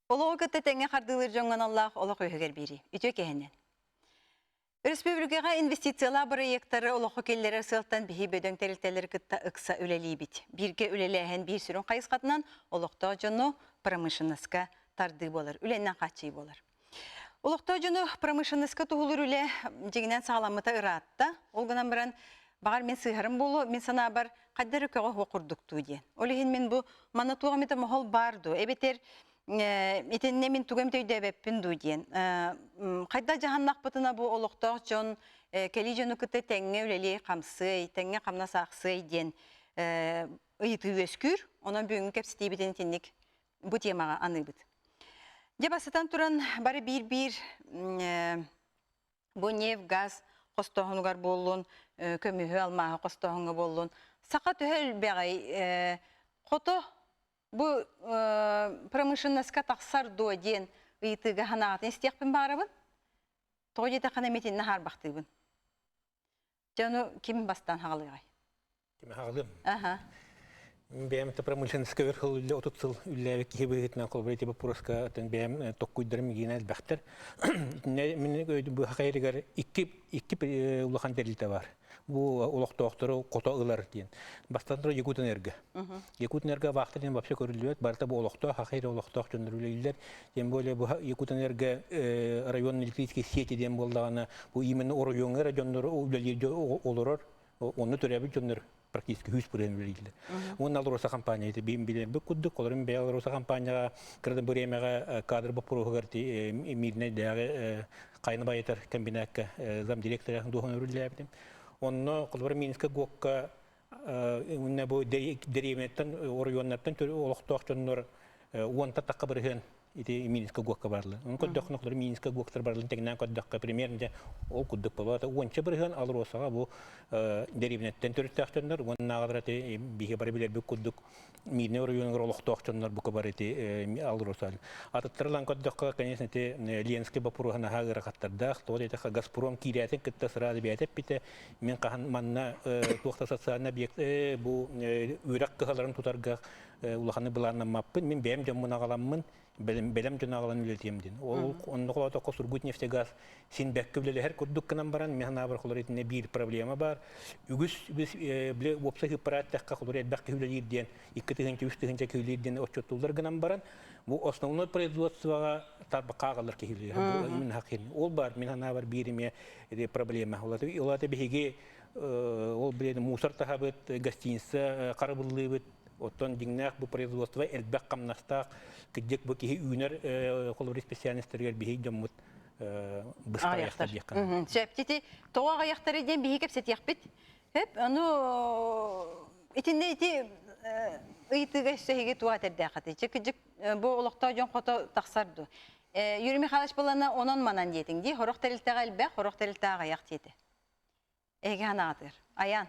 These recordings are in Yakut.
Олоҕу кытта тэҥҥэ хардыылыыр дьоҥҥо аналлаах олох үөһүгэр биэрии. Үтүө киһинэн. Өрөспүүбүлүкэҕэ инвестициялаах бырайыактары олоххо киллэрэр сыалтан биһи бөдөҥ тэрилтэлэри кытта ыкса үлэлиибит. Бииргэ үлэлээһин биир сүрүн хайысхатынан олохтоох дьону промышленноска тардыы буолар, үлэннэн хааччыйыы буолар. Олохтоох дьону промышленноска туһулуур үлэ дьиҥинэн саҕаламмыта ыраатта. Ол гынан баран, баҕар мин сыыһарым буолуо, мин санаабар, хайда эрэ көҕө суох курдуктуу диэн. Ол иһин мин бу манна туох эмитэ моһол баар дуо, эбэтэр итиннэ мин тугу эмит өйдөөбөппүн дуу диэн. Хайда дьаһаннахпытына бу олохтоох дьон кэлии дьону кытта тэҥҥэ үлэлии хамсыай, тэҥҥэ хамнас аахсыай диэн ыйытыы үөскүүр. Онон бүгүҥҥү кэпсэтиибитин итинник бу темаҕа аныыбыт. Дьэ бастатан туран бары биир-биир бу нефть, газ хостооһунугар буоллун, көмүһү, алмааһы хостооһуҥҥа буоллун, саха төһө элбэҕэй хото бу промышленноска тахсар дуо диэн ыйытыыга санааҕытын истиэхпин баҕарабын. Тоҕо диэтэххинэ митиннэ хаарбахтыыбын. Дьэ ону ким бастаан хаҕалыаҕай? Кими хаҕалыам? Аха. Бэйэм промышленноска өр сыл үлэ 30 сыл үлэлээбит киһи быһыытынан холобур ити боппуруоска бэйэм токкуйдарым игиинэ элбэхтэр. Итиннэ мин быһа хайырыгар икки улахан тэрилтэ бар. Бу олохтоохтору хото ылар диэн. Бастатан туран Якутэнерго. Якутэнерго вахта диэн вообще көрүллүбэт. Барыта бу олохтоох, хахайра олохтоох дьоннор үлэлииллэр. Тем более бу Якутэнерго район электрической сети диэн буоллаҕына, бу именно оройуоҥҥа эрэ дьоннор үлэлиир олорор, онно төрөөбүт дьоннор практически 100% үлэлииллэр. Уонна Алроса компания бим билэрбит курдук, олорун бэйэ Алроса компанияҕа кырда бириэмэҕэ кадр боппуруоһугар Мирнэйдээҕи хайны байытар комбинатка замдиректора дуоһун үрүллээбитим. Онно холобура Минскэ ГОКка уонна бу дэриэбинэттэн оройуоннартан олохтоох дьоннор уонта тахха бырыһыан ити Минскэ ГОКка барлы. Оны көрдөххүнэ холобура Минскэ ГОКтар барлын тэҥнээн көрдөххө примерно дьэ ол курдук буолуо. Уонча бырыһыан Алросаҕа бу дэриэбинэттэн төрүттээх дьоннор уоннааҕылар ити биһи бары билэрбит курдук Миирнэй оройуонугар олохтоох дьоннор бука бары ити Алроса. Атыттары ылан көрдөххө, конечно, ити Ленскэй боппуруоһа наһаа ыарахаттардаах. Тоҕо диэтэххэ, Газпром киирээтин кытта сразу бэйэтэ эппитэ, мин хаһан манна туох да социальный объект бу үөрэх кыһаларын тутарга улаханнык былааннаммаппын, мин бэйэм дьоммун аҕаламмын, бэлэм дьону аҕалан үлэлэтиэм диэн. Ол онно холоотоххо Сургутнефтегаз син бэккэ үлэлэһэр курдук гынан баран, мин санаабар холор итиннэ биир проблема баар. Үгүс били уопсай ыппараат тэххэ холор элбэх киһи үлэлиир диэн, 2 тыһыынча, 3 тыһыынча киһи үлэлиир диэн отчуоттууллар гынан баран, бу основной производствоҕа тарбахха аҕалар киһи үлэлиир. Бу именно хакин. Ол бар, мин санаабар биир эмиэ проблема. Ол ата биһиги ол билен мусор таһабыт, гостиница харабыллыыбыт, оттон дьиҥнээх бу производство элбэх хамнастаах, кырдьык бу киһи үүнэр холобур специальностарыгар биһиги дьоммут быстар аҕыйахтар диэххэ. Сөп. Ити тоҕо аҕыйахтары диэн биһиги кэпсэтиэхпит. Хөп, ону итиннэ ити ыйытыыга өссө эһиги туох этэрдээххитий? Чэ, кырдьык бу олохтоох дьон хото тахсар дуо? Юрий Михайлович былана онон-манан диэтиҥ дии. Сорох тэрилтэҕэ элбэх, сорох тэрилтэҕэ аҕыйах диэтэ. Эһиги санаатыгар. Айаан.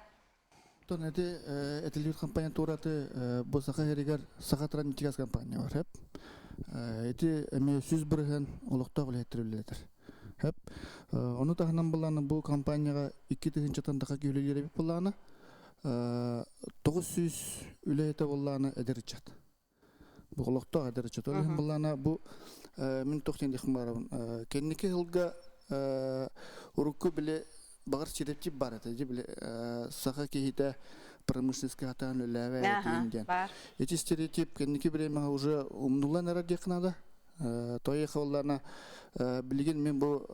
Оттон эти этилиир компания туураты бу Саха сиригэр Саха Траннитигаз компания бар хэп. Ити эмиэ 100% олохтоох үлэһиттэр үлэлэтэр. Хэп. Ону таһынан былаана бу компанияҕа 2 тыһыынчаттан таха киһи үлэлиир эбит былаана. 900 үлэһитэ буоллаана эдэр ыччат. Бу олохтоох эдэр ыччат. Ол иһин былаана бу мин туох диэн диэхпин баҕарабын. Кэнники сылга урукку били баҕар стереотип бар этэ дии били саха киһитэ промышленностька сатаан үлэлээбэт диэн. Ити стереотип кэнники бириэмэҕэ уже умнуллан эрэр диэххэ наада. Тоеха буоллаана билигин мин бу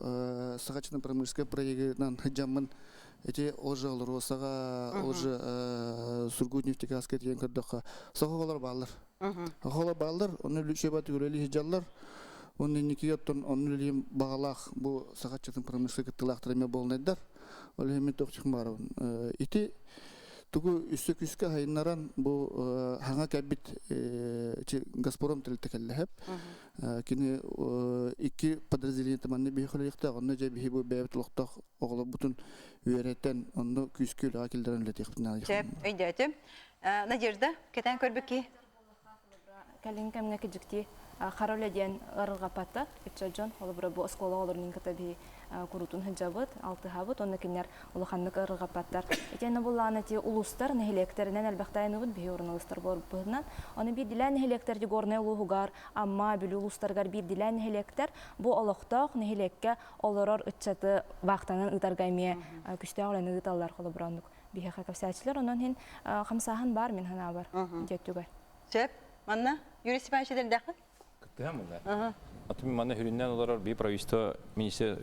Сахачынан промышленскай проегынан сылдьаммын ити ол же Алросаҕа, ол же Сургутнефтегазка тиийэн көрдөххө саха оҕолор бааллар. Саха оҕолор бааллар, онно үлүчүөбэ үлэлии сылдьаллар. Уонна инникигэ оттон онно үлэлиим баҕалаах бу Сахачатын промышленскай кыттыылаахтар эмиэ буолунайдар. Ол иһин мин туох баарабын. Ити тугу өссө күүскэ аһайыннаран бу хаҥа кэлбит Газпром тэрилтэ кэллэһэп. Кини икки подразделениета манна биһи хөлөйөхтөөх, онно дьэ биһи бу бэйэбит олохтоох оҕолорбутун үөрэтэн, онно күүскэ үлэҕэ киллэрэн үлэтиэхпит наада. Сөп, өйдөөтүм. Надежда, кэтээн көрбүт киһи? Кэлин кэмҥэ кидьиктии. Хара үлэ диэн ыарырҕаппаттар. Ыччат дьон, холобура, бу оскуола оҕолорун кытта биһи куруутун сылдьабыт, алтыһабыт, уонна кинилэр улаханнык ыарырҕаппаттар. Итиэннэ буллаҕына ити улуустар нэһилиэктэринэн элбэхтэ айаныбыт биһи уруналыыстар буолбутунан. Ону биирдилээн нэһилиэктэр Горнай улууһугар, Амма, Бүлүү улуустарыгар биирдилээн нэһилиэктэр бу олохтоох нэһилиэккэ олорор ыччаты вахтанан ыытарга эмиэ күстээх үлэни ыыталлар, холобура, оннук биһиэхэ кэпсээччилэр. Онон иһин хамсааһын баар мин санаабар диэттүгэр. Сөп. Манна Юрий Степанович этэрдэххин? Кыттыһан буолла. Атын манна хүрүннэн олорор би правительство министр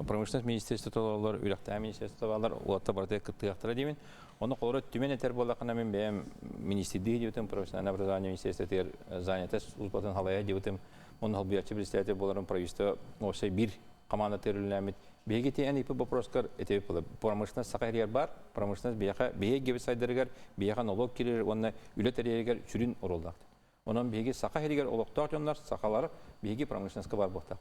промышленность министерствота олорор, үрэхтээх министерство баалар, уолаттар барыта кыттыахтара диибин. Ону холоро түмэн этэр буоллахына мин бэйэм министрдии диэбитим, профессиональное образование министерствотыгар занятость службатын халайа диэбитим, онно холбуйаччы председатель буоларым правительство уопсай биир команда тэриллээммит. Биһиги ити эн ыйпыт вопроскар этибит буолар. Промышленность саха иһигэр баар, промышленность биһиэхэ биһиги эйгэбит сайдарыгар, биһиэхэ налог киирэр уонна үлэ тэрийэригэр сүрүн оруоллаах. Онон биһиги саха иһигэр олохтоох дьоннор, сахалар биһиги промышленностька бар буолтах.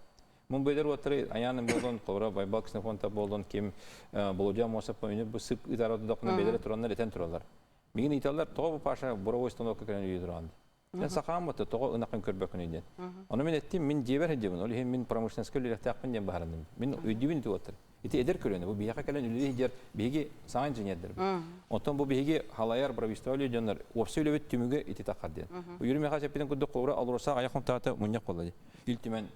Мун бөдөр уоттары аяным болон, холоро Байбал Ксенофонтов болон, ким Володя Амосов үнү бу сып ыытар дохуна бэдэрэ тураннар этен тураллар. Мигин ыйталлар, тоҕо бу Паша буровой установка кэлэн үйэ туран. Сен сахаам бата тоҕо ынахын көрбөккүн диэн. Ону мин эттим, мин дьиэбэр сылдьабын, ол иһин мин промышленностька үлэлэхтээхпин диэн баһарынным. Мин өйдүүбүн ити уоттар. Ити эдэр көлүөнэ бу биһиэхэ кэлэн үлэлии сылдьар биһиги саҥа инженердэрбит. Онтон бу биһиги халайар правительство дьоннор уопсай үлэбит түмүгэ ити таххар диэн. Юрий Михайлович эппитин курдук холобура АЛРОСА аҕыйах хонтаата мунньах буолла дии. Ил Түмэн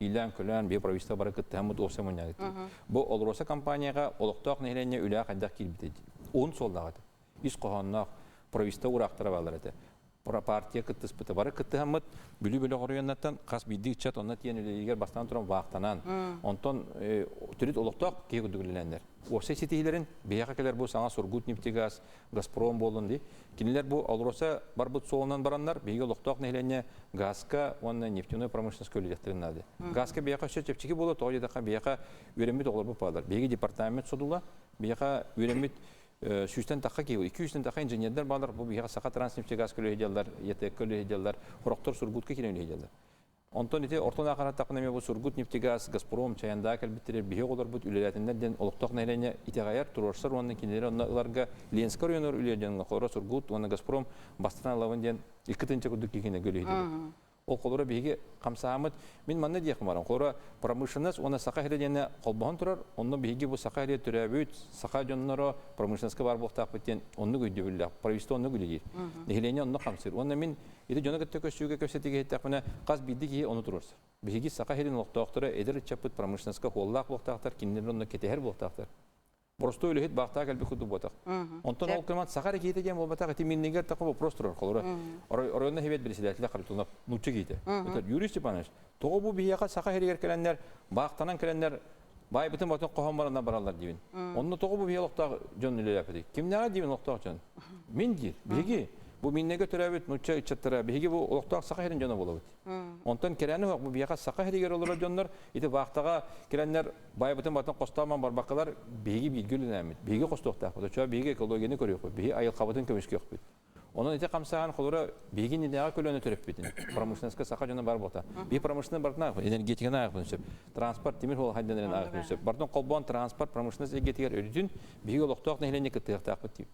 иилээн-көлөөн биһи правительство бары кыттыһаммыт уопсай мунньах ыыттыбыт. Бу АЛРОСА компанияҕа олохтоох нэһилиэнньэ үлэҕэ хайдах киирбитэ дии. Уһун суоллаах этэ. Ис хоһоонноох правительство уураахтара бааллар этэ. Партия кыттыспыта. Бары кыттыһаммыт Бүлүү бөлөх оройуоннартан хас биирдии ыччат онно тиийэн үлэлииригэр бастаан туран ваахтанан, онтон төрүт олохтоох киһи курдук үлэлээннэр. Уопсай ситиһиилэрин биһиэхэ кэлэр бу саҥа Сургутнефтегаз, Газпром буоллун дии. Кинилэр бу АЛРОСА барбыт суолунан бараннар, биһиги олохтоох нэһилиэнньэ газка уонна нефтяной промышленностька үлэлиэхтэрин наада. Газка биһиэхэ өссө чэпчэки буолуо, тоҕо диэтэххэ биһиэхэ үөрэммит оҕолорбут бааллар. Биһиги департамент содула, биһиэхэ үөрэммит сүүстэн тахха киһи, 200-тэн тахха инженердэр бааллар, бу биһиэхэ Саха Транснефтегаз үлэһидьэллэр, ЯТЭК үлэһидьэллэр, хорохтор Сургутка киирэн үлэһидьэллэр. Онтон ити ортон аахараттахпына эмиэ бу Сургутнефтегаз, Газпром, Чайандаа кэлбиттэрэ биһи оҕолорбут үлэлээтиннэр диэн олохтоох нэһилиэнньэ итэҕэйэр, туруорсар уонна кинилэри онно ыларга Ленскэй оройуонугар үлэлиир дьоҥҥо холоро Сургут уонна Газпром бастатан ылабын диэн 2 тыһыынча курдук киһини үлэһидьэллэр. Ол холоро биһиги хамсааммыт, мин манна диэхпин баран, холоро промышленность уонна Саха сирэ диэнэ холбоһон турар, онно биһиги бу Саха сирэ төрөөбүт, саха дьонноро промышленностька баар буолуохтаахпыт диэн оннук өйдөбүллээх, правительство оннук үлэлиир. Нэһилиэнньэ онно хамсыыр. Уонна мин ити дьону кытта көрсүүгэ кэпсэтиигэ иһиттэхпинэ, хас биирдии киһи ону туруорсар. Биһиги Саха сирин олохтоохторо эдэр ыччаппыт промышленностька хуоллаах буолуохтаахтар, кинилэр онно кэтэһэр буолуохтаахтар. Боростуой үлэһит баахтаах кэлбит курдук буотах. Онтон ол кэмат саха эрэ киһитэ диэн буолбатах, ити миннигэр такой вопрос турар. Холобура, оройуонна хибет председателя Харитонов нуучча киһитэ. Это Юрий Степанович, тоҕо бу биһиэхэ саха сиригэр кэлэннэр, баахтанан кэлэннэр баайбытын батын хоһон баранна бараллар диибин. Онно тоҕо бу биһиэ олохтоох дьон үлэлээппитий? Кимнээҕэ диибин олохтоох дьон? Мин диир, биһиги бу миннэгэ төрөөбүт нуучча ыччаттара, биһиги бу олохтоох саха сирин дьоно буолабыт. Онтон кэрэни суох бу биһиэхэ саха сиригэр олорор дьоннор ити вахтаҕа кэлэннэр байбытын батын хостоомон барбаккалар биһиги бииргэ үлэлээммит, биһиги хостуохтаахпыт, оччоҕо биһиги экологияны көрүөхпүт, биһиги айылҕабытын көмүскүөхпүт. Онон ити хамсааһын холура биһиги иннинээҕи көлүөнэ төрөппүтүн, промышленноска саха дьоно бар буолта. Биһи промышленность барытын ааҕыппыт, энергетиканы ааҕыппытын сөп, транспорт, тимир суол хайдан ааҕыппытын сөп. Барытын холбоон транспорт, промышленность эйгэтигэр өрүтүн биһиги олохтоох нэһилиэнньэ кыттыахтаахпыт диир.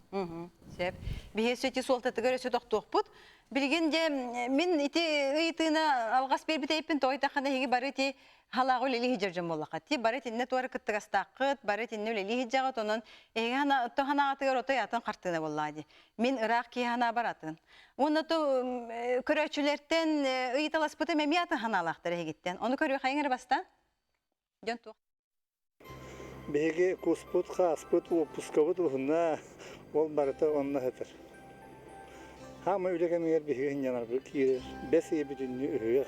Сөп. Биһи өссө ити суолтатыгар өссө тохтуохпут. Билигин дьэ мин ити ыйытыыны алҕас биэрбит тоойдаххына эһиги бары ити халааҕы үлэлии сылдьар дьон буоллаххыт. Ти бары итиннэ туора кыттыгастааххыт, бары итиннэ үлэлии сылдьаҕыт, онон эһиги то ханаҕатыгар отой атын хартыына буоллаҕа дии. Мин ыраах киһи ханаабар атын. Уонна то көрөөччүлэртэн ыйыталаспытым эмиэ атын ханаалаахтар эһигиттэн. Ону көрүөхайыҥ эрэ бастаан. Дьон туох Биһиги куспут, хааспыт, уоппускабыт уһунна, ол барыта онно сытар. Хаама үлэ кэмигэр биһиги сынньанарбыт киирэр. Бэс ыйа бүтүннүү ыһыах,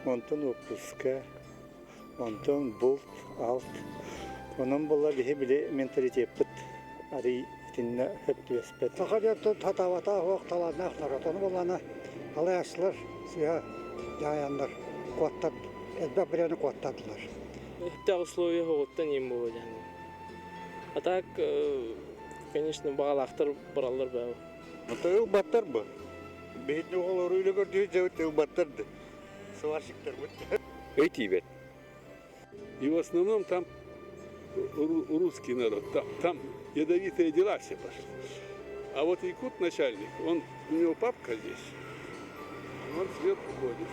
онтон уоппуска, онтон булт, алт. Онон буолла биһи били менталитеппыт арый итиннэ сөп түбэспэт. Саха диэн сатаабатаах уох талааннаах норуот. Ону буоллаҕына алайааччылар сыыһа дьаһайаннар куоттар элбэх бириэмэни куоттардылар. Сөптөөх условия оҕуттан иин буолуо диэн. А так, конечно, баҕалаахтар бараллар баа. Ылбаттар бу. Биһитни оҕолору үлэ көрдүү дьэбит ылбаттар да. Сварщиктарбыт. Өй тиийбэт. И в основном там русский народ, там, там ядовитые дела все пошли. А вот якут начальник, он, у него папка здесь, он сверху ходит.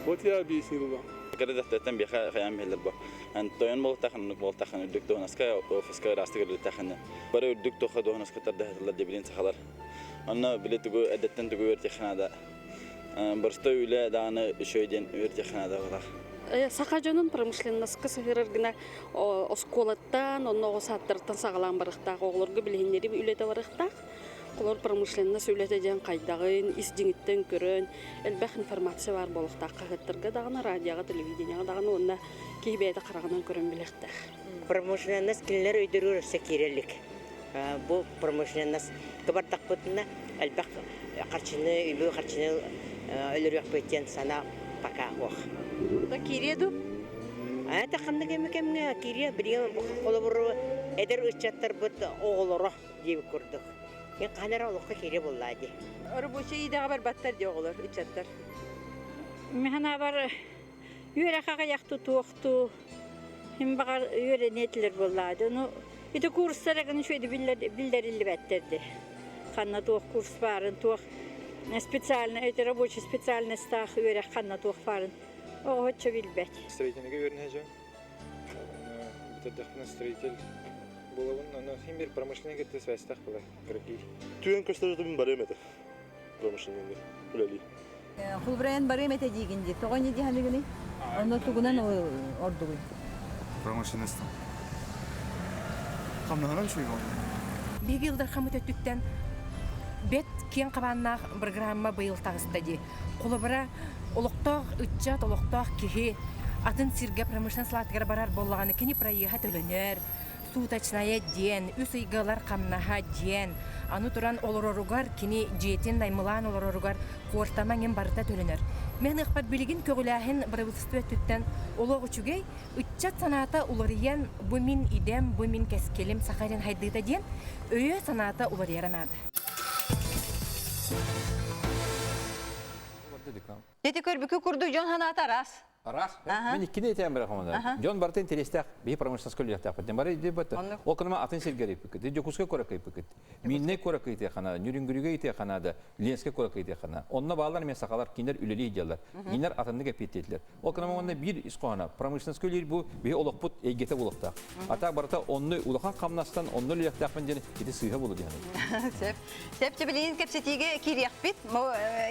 Вот я объяснил вам. Кырдахтаттан биха хаям биллер бу. Антойон болтахын болтахын үрдүк дуонаска офиска ырастык үрдүктахын. Бары үрдүк тоха дуонаска тардаһылар дебилин сахалар. Онно били тугу эдеттен тугу үөртеханада. Борстой үлэ дааны үчүгэй диэн үөртеханада булар. Саха дьонун промышленноска сыһырар гына оскуолаттан, онно оҕо сааттарыттан саҕалаан барыахтаах, оҕолорго билиһиннэри үлэтэ барыахтаах. Холор промышленность үлэтэ диэн хайдаҕын, ис дьиҥиттэн көрөн, элбэх информация баар буолуохтаах хаһыаттарга даҕаны, радиоҕа, телевидениеҕа даҕаны уонна киһи бэйэтэ хараҕынан көрөн билиэхтээх. Промышленность кинилэр өйдөрүгэр өссө киирэ илик. Бу промышленность кыбардахпытына элбэх харчыны, үбү харчыны өлөрүөхпүт диэн санаа пока суох. Киириэ дуу? Это ханнык эми кэмҥэ киириэ билигин холобур эдэр ыччаттарбыт оҕолоро диэбит курдук. Мен хаһан эрэ олоххо киириэ буоллаа дии. Рабочий идэҕэ барбаттар дии оҕолор, ыччаттар. Мин үөрэх аҕыйах тутуохтуу Мин баҕар үөрэниэ этилэр буоллаҕа дии. Ону ити курстар гын үчүгэйдик биллэриллибэттэр дии. Ханна туох курс баарын, туох специальный, эти рабочий специальностаах үөрэх ханна туох баарын оҕо оччо билбэт. Строительныйга үөрэнэ дьон. Бүтэрдэхпинэ строитель буолабын. Ону хим бир промышленный кытта связьтах была кыракий. Түгэн көстөрөтүм барыам этэ. Промышленныйга үлэлии. Хулбурайан барыам этэ диигин дии. Тоҕо инньэ дии саныгыный? Онно тугунан ордугуй? Промышленностан. Хамнаһынан үчүгэй буолла. Биһиги Илдархаммыт өттүттэн бэт киэҥ хабааннаах программа быйыл таҕыста дии. Холобура, олохтоох ыччат, олохтоох киһи атын сиргэ промышленность салаатыгар барар буоллаҕына, кини проеһа төлөнөр, суточная диэн, үс ыйга ылар хамнаһа диэн, аны туран олороругар кини дьиэтин наймылаан олороругар куортама эҥин барыта төлөнөр. Мен ыахпар билигин көҕүлээһин бырабыыталыстыба өттүттэн олох үчүгэй, ыччат санаата уларыйан бу мин идэм, бу мин кэскилим саха эрин хайдыыта диэн өйө-санаата уларыйара наада. Ити көрбүкү курдук дьон санаата араас. Араас. Мен иккини этэн бара хомонор. Дьон барыта интэриэстээх биһи промышленностька үлэлиэхтээхпит. Бары дебат. Ол кыныма атын сиргэ ыйыппыккыт. Дьокуускай куоракка ыйыппыккыт. Мииннэй куоракка ыйытыаххана, Нюрюнгүрүгэ ыйытыаххана Ленскэй куоракка ыйытыаххана. Онно бааллар эмиэ сахалар, кинилэр үлэлии сылдьаллар. Кинилэр атыннык эппиэттиэтилэр. Ол кыныма уонна биир ис хоһооно промышленностька үлэлиир бу биһи олохпут эйгэтэ буолуохтаах. Ата барыта онно улахан хамнастан онно үлэлиэхтээхпин диэн ити сыыһа буолуо диэн. Сөп. Сөп, билигин кэпсэтиигэ киириэхпит,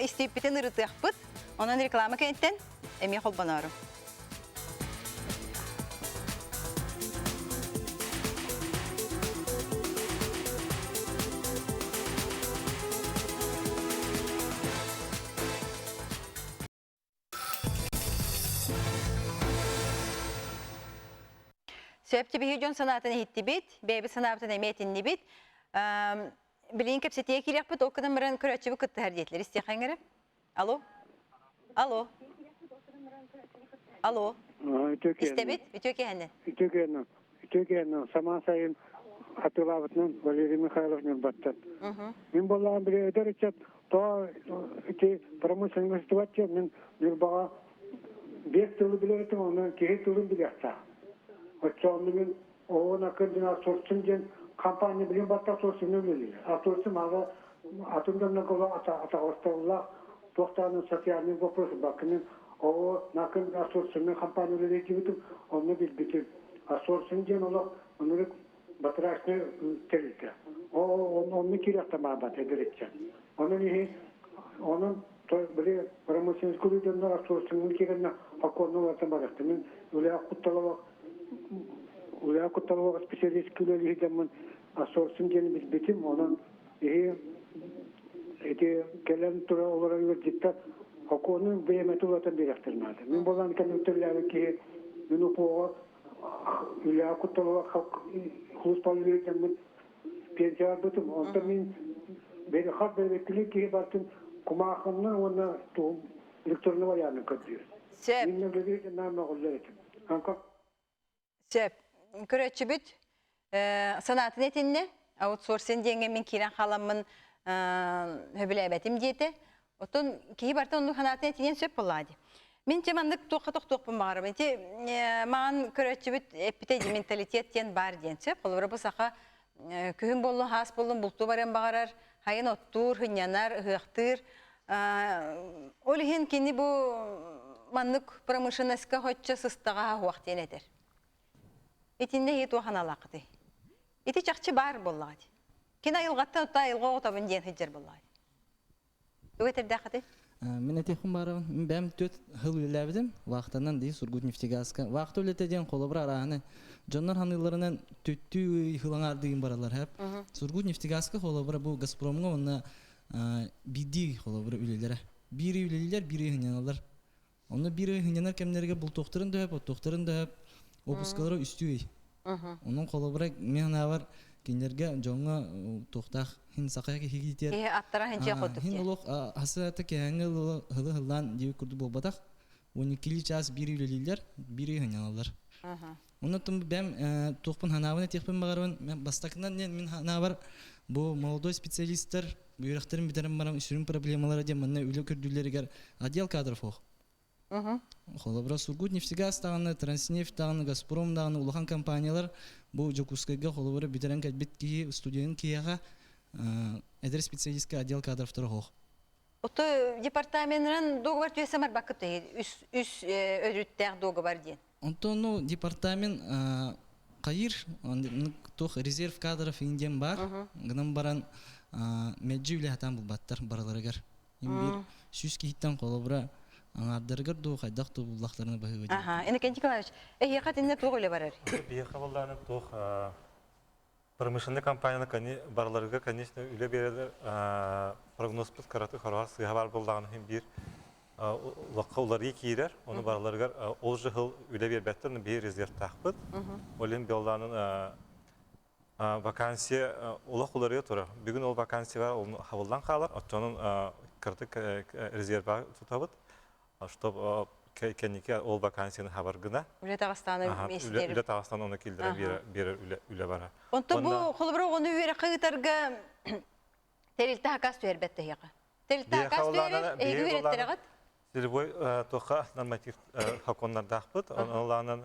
истииппитин ырытыахпыт. Онон реклама кэнниттэн эмиэ холбоноору. Сөп биһи дьон санаатын иһиттибит, бэйэбит санаабытын эмиэ этиннибит. Билигин кэпсэтиэ киириэхпит, ол гынан баран көрөөччүбүт кыттыһар диэтилэр. Истиэххэ эрэ. Алло. Алло. Алло. Истэбит, үтүө киэһэнэн. Үтүө киэһэнэн. Үтүө киэһэнэн. Самаан сайын хатылаабытынан Валерий Михайлов Ньурбаттан. Мин буоллаҕым били эдэр ыччат то ити промышленность мин Ньурбаҕа биэс тылы билэр этим, онон киһи тылын билиэхтээх. Оччоҕуна мин оҕо аккын аутсорсинг диэн компания билин батта аутсорсиҥҥа үлэлиир. Аутсорсинг ага атын дьоннорго атаҕастабыллаах туохтааны социальный вопрос баккынын оҕо накын аутсорсиҥҥа компания үлэлиир онно билбитим. Аутсорсинг диэн олох оннук батрачный тэрилтэ. Онно киириэхтэ маабат эдэриччэ. Онон иһи онон били промышленность дьоннор аутсорсиҥҥа киирэннэ оконно уларытан барыахта. Мин үлэҕэ кутталабах Үлэҕэ кутталлаах специалист үлэлиһидэммин ассорсин диэн билбитим. Онон иһи ити кэлэн тура олорор ыалдьыттар окуону бэйэмэтэ улатан биэрэхтэрин наада. Мин буолан кэлэн киһи мин упуоҕа үлэҕэ кутталлаах хулуспал үлэлиһидэммин пенсия барбытым. Онтон мин хас бэрэбэккили киһи бартын кумаахынна уонна электронный варианын көрдүүр. Сөп. Мин үлэлиһидэммин мөҕүллэр этим. Сөп. Көрөөччүбүт санаатын этиннэ. Аутсорсинг диэҥҥэ мин киирэн халаммын сөбүлээбэтим диэтэ. Оттон киһи барыта оннук санаатын этиниэн сөп буоллаҕа дии. Мин дьэ маннык туохха тохтуохпун баҕарабын. Ити маҕан көрөөччүбүт эппитэ дии менталитет диэн баар диэн сөп. Холобура бу саха күһүн буоллун, хаас буоллун бултуу барыан баҕарар, хайын оттуур, сынньанар, ыһыахтыыр. Ол иһин кини бу маннык промышленноска хоччо сыстаҕаһа суох диэн этэр. Итиннэ иһи туох аналаахытый? Ити чахчы баар буоллаҕа дии. Кини айылҕаттан отто айылҕа оҕотобун диэн сылдьар буоллаҕа дии. Тугу этэрдээххитий? Мин этиэхпин баарабын. Мин бэйэм түөрт сыл үлэлээбитим. Вахтанан дии Сургутнефтегазка. Вахта үлэтэ диэн холобура арааһыны дьоннор ханыыларынан түттүү ыһылаҥаардыын бараллар хэп. Сургутнефтегазка холобура бу Газпромҥа уонна биирдии холобура үлэлэрэ. Биир үлэлииллэр, биир ыһынньаналлар. Онно биир ыһынньанар кэмнэригэр бултуохтарын да сөп, оттуохтарын да сөп, опускалара үстүү ый. Онон холобура мин санаабар кинилэргэ дьоҥҥо туохтаах хин саха киһигитиэр Киһи аттара хинчиэ хотук хин олох хасыата кэһэҥҥэ ылы ыллаан диэбит курдук буолбатах. 12 чаас биир үлэлииллэр, биир ыһынньаналлар. Онон бэм туохпун ханаабын этиэхпин баҕарабын. Бастакынан мин ханаабар бу молодой специалисттар үөрэхтэрин бүтэрэн баран сүрүн проблемалара диэн манна үлэ көрдүүллэригэр отдел кадров ох. Холобура, Сургутнефтегаз даҕаны, Транснефть даҕаны, Газпром даҕаны улахан компаниялар бу Дьокуускайга холобура бүтэрэн кэлбит киһи студент киһиэхэ эдэр специалистка отдел кадровтара ох. Ото департаменынан договор түһэсэ барбаккыт үс үс өрүттээх договор диэн. Онтон ну департамент хайыр туох резерв кадров индиэн бар гынан баран мэлдьи үлэ хатаан булбаттар барыларыгар. Им бир 100 киһиттэн холобура аҥаардарыгар дуу хайдах дуу буллахтарына баһыыба диэн. Аха, Иннокентий Николаевич, эһиэхэ итиннэ туох үлэ барар? Биһиэхэ буоллаҕына туох промышленнай компанияны барыларыгар, конечно, үлэ биэрэлэр прогнозпут кыраты хороҕор сыыһа баар буоллаҕына иһин биир улахха уларыы киирэр, ону барыларыгар ол же сыл үлэ биэрбэттэр, но биир резервтаахпыт. Ол иһин буоллаҕына вакансия олох уларыйа турар. Бүгүн ол вакансия ол хабыллан хаалар, оттонун кыратык резервэ тутабыт, чтобы кэнники ол вакансияны хабар гына. Үлэ таҕыстааны Үлэ таҕыстан оны киллэрэн биэрэр үлэ бара. Онто бу холобура оҕону үөрэххэ ыытарга тэрилтэ хакас түһэрбэт тэһиэхэ. Тэрилтэ хакас түһэрэр, эһиги үөрэттэрэҕит? Целевой туохха норматив хаконнардаахпыт. Онолаанан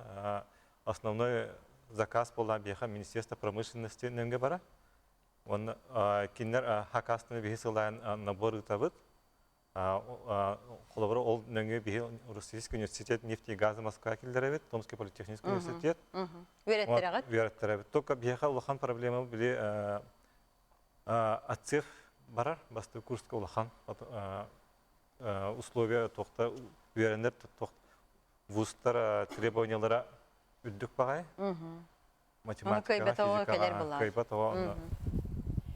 основной заказ буолла биэхэ Министерство промышленности нөҥгө бара. Онно кинилэр хакастыны биһи сылаан набор ыытабыт. Холобура, ол нөҥүө биһи Российский университет нефти и газа Москва киллэрэбит, Томский политехнический университет. Үөрэттэрэҕит? Үөрэттэрэбит. Только биһиэхэ улахан проблема били отсев барар, бастакы курска улахан условия туохта үөрэнэр вузтар требованиялара үрдүк баҕай. Математикаҕа, физикаҕа кыайбат оҕо онно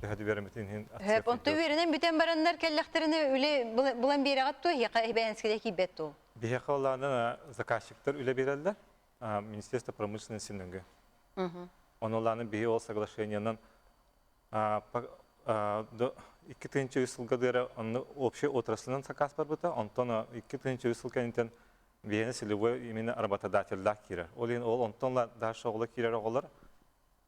төһө үөрэммитин иһин Хөп, онто үөрэнэн бүтэн бараннар кэллэхтэринэ үлэ булан биэрэҕит дуо, эһиэхэ эбээнскэдэ киирбэт дуо? Биһиэхэ олаанын заказчиктар үлэ биэрэллэр, Министерство промышленности нөҥүө. Ону олаанын биһи ол соглашениенан 2003 сылга дыара онно общий отраслынан заказ барбыта, онтон 2003 сыл кэнниттэн биһиэнэ целевой именно работодателлаах киирэр. Ол иһин ол онтон ла дальше оҕолор киирэр оҕолор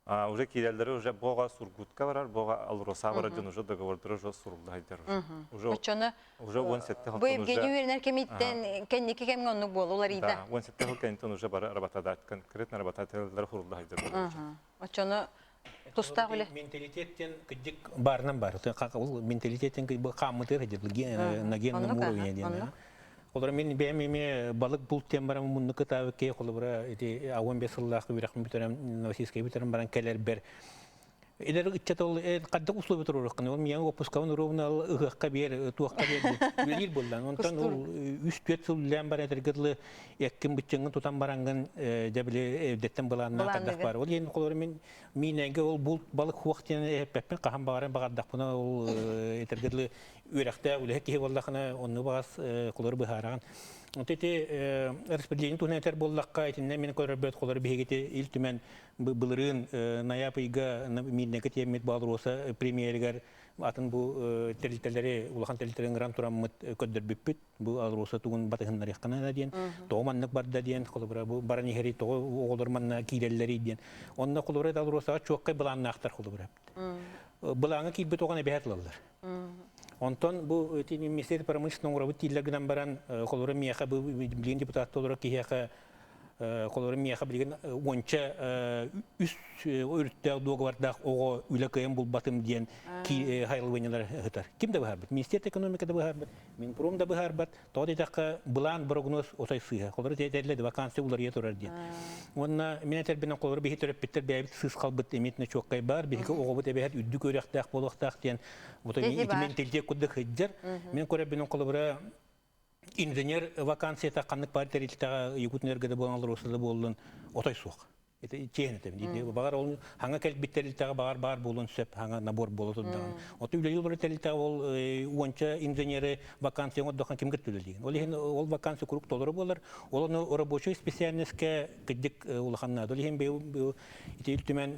уже киирэллэри уже бога Сургутка барар, бога Алроса барар дьон уже договордара уже сурулла хайдар уже. Уже Оччону уже 17 бу Евгений үөрэнэр кэмиттэн кэнники кэмҥэ оннук буолулар ида. Да, 17 жыл кэнниттэн уже бары работодатель, конкретно работодателлэр хурулла хайдар. Оччону тустаах үлэ. Менталитеттен кыдьык баарынан бар. Ол менталитеттен хааммытыгар на генном уровне диэн. Олор мин бэйэм эмиэ балык булт диэн баран муннук кытаабыт киһи холобура ити 15 сыллаах үөрэхпин бүтэрэн Новосибирскай бүтэрэн баран кэлэрбэр Эдэр ыччат ол хаддак условия туруоруккун ол миэҥ опускабын уруобуна ыһыахха биэр туохха биэр үлэлиир буоллаҥ онтон ол үс түөрт сыл үлэлээн баран этэргэ дылы эккин быччыҥҥын тутан бараҥҥын дьэ били эрдэттэн былааннаах хайдах баар ол иһин холобура мин миинэйгэ ол булт балык хуох диэн эппэппин хаһан баҕарар баҕардахпына ол этэргэ дылы үөрэхтээх үлэһит киһи буоллахына онну баҕас холобура быһаараҕын Онто ити распределение туһунан этэр буоллахха итиннэ мин көрөрбөт холобура биһигити Ил Түмэн былырыын ноябрь ыйга Миирнэгэ тиэммит Баалроса премьеригэр атын бу тэрилтэлэри улахан тэрилтэлэри ыҥыран тураммыт көрдөрбүппүт бу Алроса тугун батыһыннарыаххына диэн тоҕо маннык барда диэн холобура бу баран иһэри тоҕо оҕолор манна киирэллэрий диэн онно холобура Алросаҕа чуоккай былааннаахтар холобура былааҥҥа киирбит оҕону эбэһээт ылаллар онтон бу министерство промышленности оҥоробут дииллэр гынан баран холобура миэхэ бу билигин депутат олорор киһиэхэ. Холобура миэхэ билигин уонча үс өрүттээх дуогабардаах оҕо үлэ кыайан булбатым диэн хайылыбынньалар ыһытар. Ким да быһаарбыт? Министерство экономика да быһаарбыт, Минпром да быһаарбат. Тоҕо диэтэххэ, былаан прогноз отой сыыһа. Холобура этэллэр вакансия уларыйа турар диэн. Уонна мин этэрбинэн холобура биһи төрөппүттэр бэйэбит сыыс халбыт эмиэ чуоккай баар. Биһиги оҕобут эбэһэт үрдүк үөрэхтээх буолуохтаах диэн вот ити менталитет курдук сылдьар. Мин көрөрбүнэн холобура инженер вакансията ханнык баар тэрилтэҕэ Якутэнерго да буолан Алроса да буоллун отой суох. Это чиэһин этим. Баҕар ол хаҥа кэлбит тэрилтэҕэ баҕар баар буолуон сөп, хаҥа набор буола турдаҕын. Оту үлэлии олорор тэрилтэҕэ ол уонча инженеры вакансия оҥордоххо ким кытта үлэлиигин. Ол иһин ол вакансия куруук толору буолар. Ол ону рабочай специальностька кырдьык улахан наада. Ол иһин быйыл ити Ил Түмэн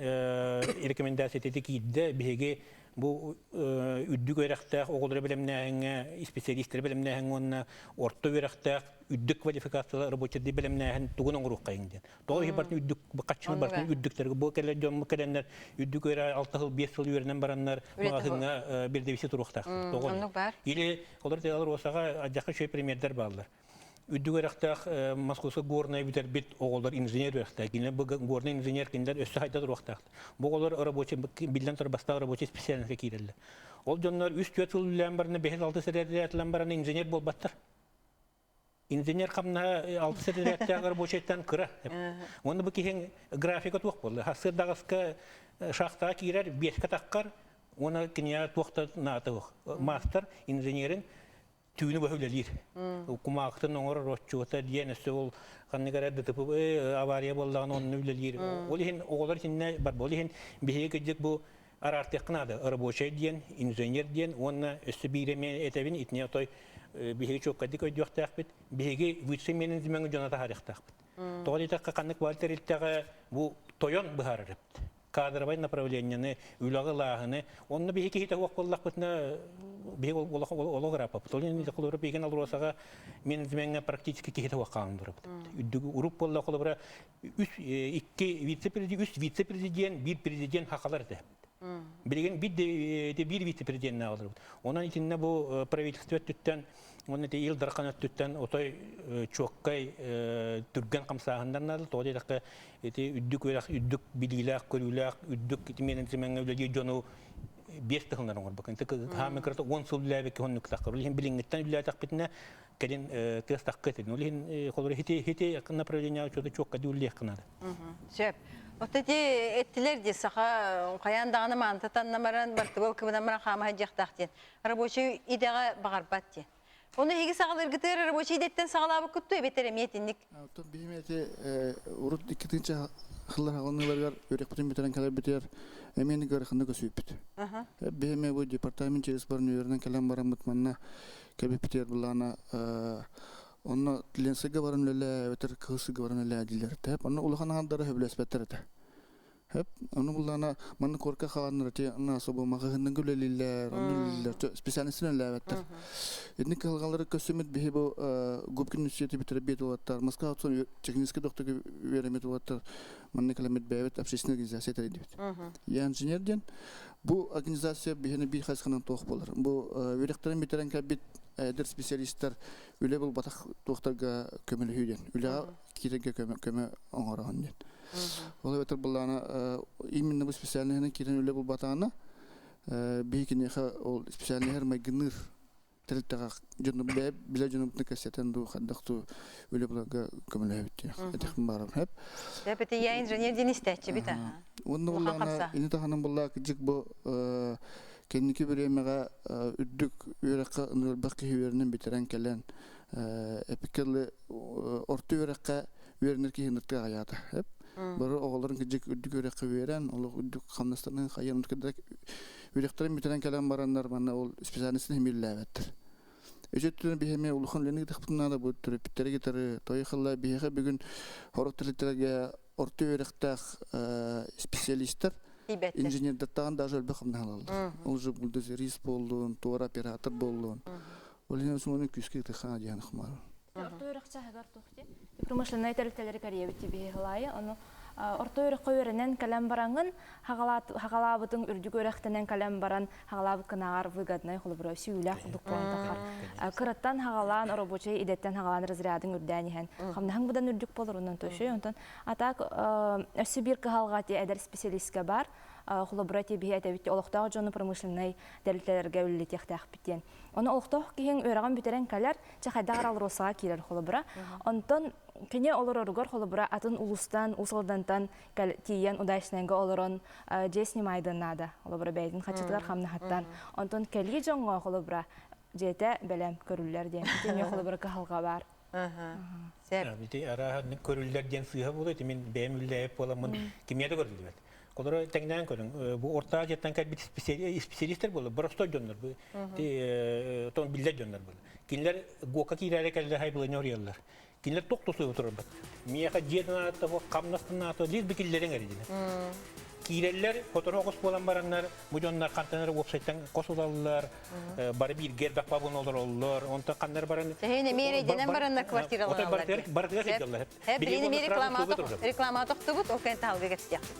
рекомендация ити киирдэ. Биһиги Бу үрдүк үөрэхтээх оҕолору бэлэмнээһиҥҥэ, исписэлиистэри бэлэмнээһиҥҥэ уонна орто үөрэхтээх үрдүк квалификациялаах рабочайдыы бэлэмнээһин тугун оҥоруоххайыҥ диэн. Тоҕо иһи бартын үрдүк хаччыны бартын үрдүктэргэ бу кэлэр дьон кэлэннэр үрдүк үөрэ алта сыл биэс сыл үөрэнэн бараннар маҕаһыыҥҥа бирдэбиси туруохтаахтар. Тоҕо? Или олор Алросаҕа адьахха үчүгэй примердэр бааллар. Үрдүк үөрэхтээх Московскай горнай бүтэрбит оҕолор инженер үөрэхтээх. Кинилэр бу горнай инженер кинилэр өссө хайда туруохтаахтар. Бу оҕолор рабочий биллэн турар бастаах рабочий специальностька киирэллэр. Ол дьоннор үс-түөрт сыл үлэлээн баран, бэһис-алты сэрээтлэн баран инженер буолбаттар. Инженер хамнаһа алты сэрээтээх рабочайтан кыра. Уонна бу киһиҥ графика туох буолла? Сырдаҕаска шахтаҕа киирэр, биэскэ таххар, уонна киниэхэ туох да наада суох. Маастар инженерин түүнү быһа үлэлиир. Кумаахытын оҥорор отчуота диэн өссө ол ханнык эрэ ДТП авария буоллаҕына онно үлэлиир. Ол иһин оҕолор итиннэ бар ол иһин биһиги кырдьык бу араартыахха наада. Рабочай диэн, инженер диэн уонна өссө биир эмиэ этэбин итини отой биһиги чуоккайдык өйдүөхтээхпит. Биһиги высший менеджмеҥҥэ дьоно таһаарыахтаахпыт. Тоҕо диэтэххэ ханнык баар тэрилтэҕэ бу тойон быһаарар эбит. Кадровай направлениены, үлэҕэ ылааһыны, онно биһи киһитэ суох буоллахпытына, биһи олох ырааппаппыт. Ол иһин холобура биһигин Алросаҕа менеджмеҥҥэ практически киһитэ суох хаалан турабыт. Үрдүк уруп буолла холобура үс икки вице-президент, үс вице-президент, биир президент хахалар этэ. Билигин биир биир вице-президеннээх олоробут. Онон итиннэ бу правительство өттүттэн Уонна ити Ил Дархан өттүттэн отой чуоккай түргэн хамсааһыннар наада. Тоҕо диэтэххэ, ити үрдүк үөрэх, үрдүк билиилээх, көрүүлээх, үрдүк ити менеджмеҥҥэ үлэлиир дьону биэс тыһыллар оҥорбоккун. Ити хаамыы кырата 10 сыл үлэлээбиккэ оннук таххар. Ол иһин билиҥҥиттэн үлэлээтэхпитинэ, кэлин тыас тахха этин. Ол иһин холобура хити хити направление учуота чуокка үлэлиэххэ наада. Сөп. Вот эти эттилер ди саха хайаан даҕаны маанта таннамаран бартыбал кыбынан баран хаама сылдьыахтаах диэн. Рабочий идэҕэ баҕарбат диэн. Ону эһиги саҕалыыргытыгар рабочий идэттэн саҕалаабыккыт дуо эбэтэр эмиэ итинник? Оттон биһим эти урут иккитинчи хыллар хаҕылыныыларыгар үөрэхпитин бүтэрэн кэлэрбитигэр эмиэ ыараханнык көсүүппүт. Биһиме бу департамент через баран үөрэнэн кэлэн бараммыт манна кэлбиппитигэр былаана онно Ленсыга баран үлэлээ эбэтэр Кыһыл баран үлэлээ дииллэр этэ. Онно улахан аҥардара сөбүлэспэттэр этэ. Хөп, ону буллаана манна корка хааланнар ити ана особо маҕаһыыннарга үлэлииллэр, онно үлэлииллэр, специальностын үлэлээбэттэр. Итинник кыһалҕалары көрсөммүт биһи бу Губкин университеты бүтэрэ биэт уолаттар, Москва отсон технический докторга үөрэммит уолаттар манна кэлэммит бэйэбит общественная организация тэрийдибит. Я инженер диэн. Бу организация биһини биир хайысханан туох буолар. Бу үөрэхтэрин бүтэрэн кэлбит эдэр специалистар үлэ булбатах туохтарга көмөлөһүү диэн. Үлэҕэ киирэргэ көмө көмө оҥороһун диэн. Ол эбэтэр былаана именно бу специальноһынан киирэн үлэ булбатаҕына биһи киниэхэ ол специальноһар майгынныыр тэрилтэҕэ дьону бэйэ билэ дьонубутун кэпсэтэн дуу хайдах дуу үлэ буларга көмөлөһөбүт диэх этихпин баарым хэп. Эпити я инженер диэн истээччибит аха. Уонна буллаана ини таһынан буллаа кыдьык бу кэнники бириэмэҕэ үрдүк үөрэххэ ынырбах киһи үөрэнэн бүтэрэн кэлэн эпикэлы орто үөрэххэ үөрэнэр киһи ыныртыга аҕыйаата. Бары оҕолорун кыдьык үрдүк үөрэххэ үөрэн, олох үрдүк хамнастарын хайан үөрэхтэрин бүтэрэн кэлэн бараннар манна ол специальностын химииллээбэттэр. Үчүттүн биһиэме улахан үлэни гытахпытын наада бу төрөппүттэри гитары той хылла биһиэхэ бүгүн хорох тэрилтэлэргэ орто үөрэхтээх специалистар инженердартан даже элбэх хамнаһалаллар. Ол же бульдозерист буоллун, туора оператор буоллун. Ол иһин осуону күүскэ ытыхаа диэн хмар. Орто үөрэхчэ аһыгар туох дии. Промышленнай тэрилтэлэри кэрийэбит тибиһи хылаайы. Ону Орто үөрэххэ үөрэнэн кэлэн бараҥҥын, хаҕалаабытыҥ үрдүк үөрэхтэнэн кэлэн баран, хаҕалаабыт кынааҕар выгоднай холобура сүүлээх курдук буолан таххар. Кыраттан хаҕалаан, оробуочай идэттэн хаҕалаан разрядыҥ үрдээн иһэн, хамнаһыҥ быдан үрдүк буолар онон төшөй. Онтон атак өссө биир кыһалҕа ти эдэр специалистка бар. Холобура ти биһи этэбит олохтоох дьону промышленнай тэрилтэлэргэ үлэлэтиэхтээхпит диэн. Ону олохтоох киһиҥ үөрэҕин бүтэрэн кэлэр, чэ хайдах Алросаҕа киирэр холобура. Онтон кини олороругар холобура атын улуустан, Уус Алдантан тиийэн удачнайга олорон дьиэ снимайдын наада. Холобура бэйэтин хаччытыгар хамнаһыттан. Онтон кэлии дьоҥҥо холобура дьиэтэ бэлэм көрүллэр диэн. Ити эмиэ холобура кыһалҕа баар. Ити арааһа көрүллэр диэн сыыһа буолуо. Ити мин бэйэм үллээбит буоламмын кимиэ да көрүллүбэт. Олору тэҥнээн көрүҥ. Бу Орто Азияттан кэлбит исписэлиистэр буолар, боростой дьоннор бу. Тон биллэр дьоннор буолар. Кинилэр ГОКа киирээри кэллэр хайбылыны оруйаллар. Кинилэр туох тусуйу турарбат. Миэхэ дьиэ наата, хамнас наата, лиир бикиллэрин эридинэ. Киирэллэр, хотору оҕус буолан бараннар, бу дьоннор хантан эрэ уопсайтан хос ылаллар, бары бииргэ элбэх бабын олороллор, онтон ханнар баран... Тэһин эмиэ эрэйдэнэн бараннар квартираланаллар. Барытыгар сылдьаллар. Билигин эмиэ реклама тохтубут, ол кэннэ таһалга кэпсиэхпит.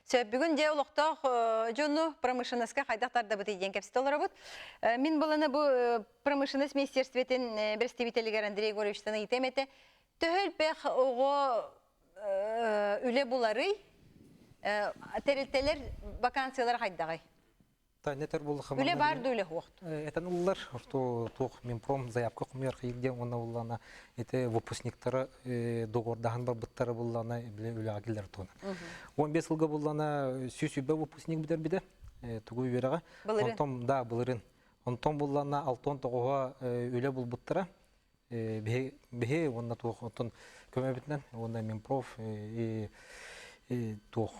Сөп, бүгүн дьэ олохтоох дьону промышленноска хайдах тардабытый диэн кэпсэтэ олоробут. Мин буланы бу промышленность министерствотын представителигэр Андрей Егоровичтан ыйытыам этэ. Төһө элбэх оҕо үлэ буларый? Тэрилтэлэр вакансиялара хайдаҕый? Нетер буллаха Үлэ бар да үлэ суох. Этен ыллар, что туох Минпром заявка хомуйар хиирдиэн уонна буллана ити выпускниктары договордаһан барбыттары буллана биле үлэҕэ киллэр туһунан. 15 сылга буллана 100 выпускник бүтэрбитэ тугу үөрэҕэ. Онтон да былырын. Онтон буллана 69 үлэ булбуттара. Биһи уонна туох оттон көмөбүтүнэн уонна Минпроф и туох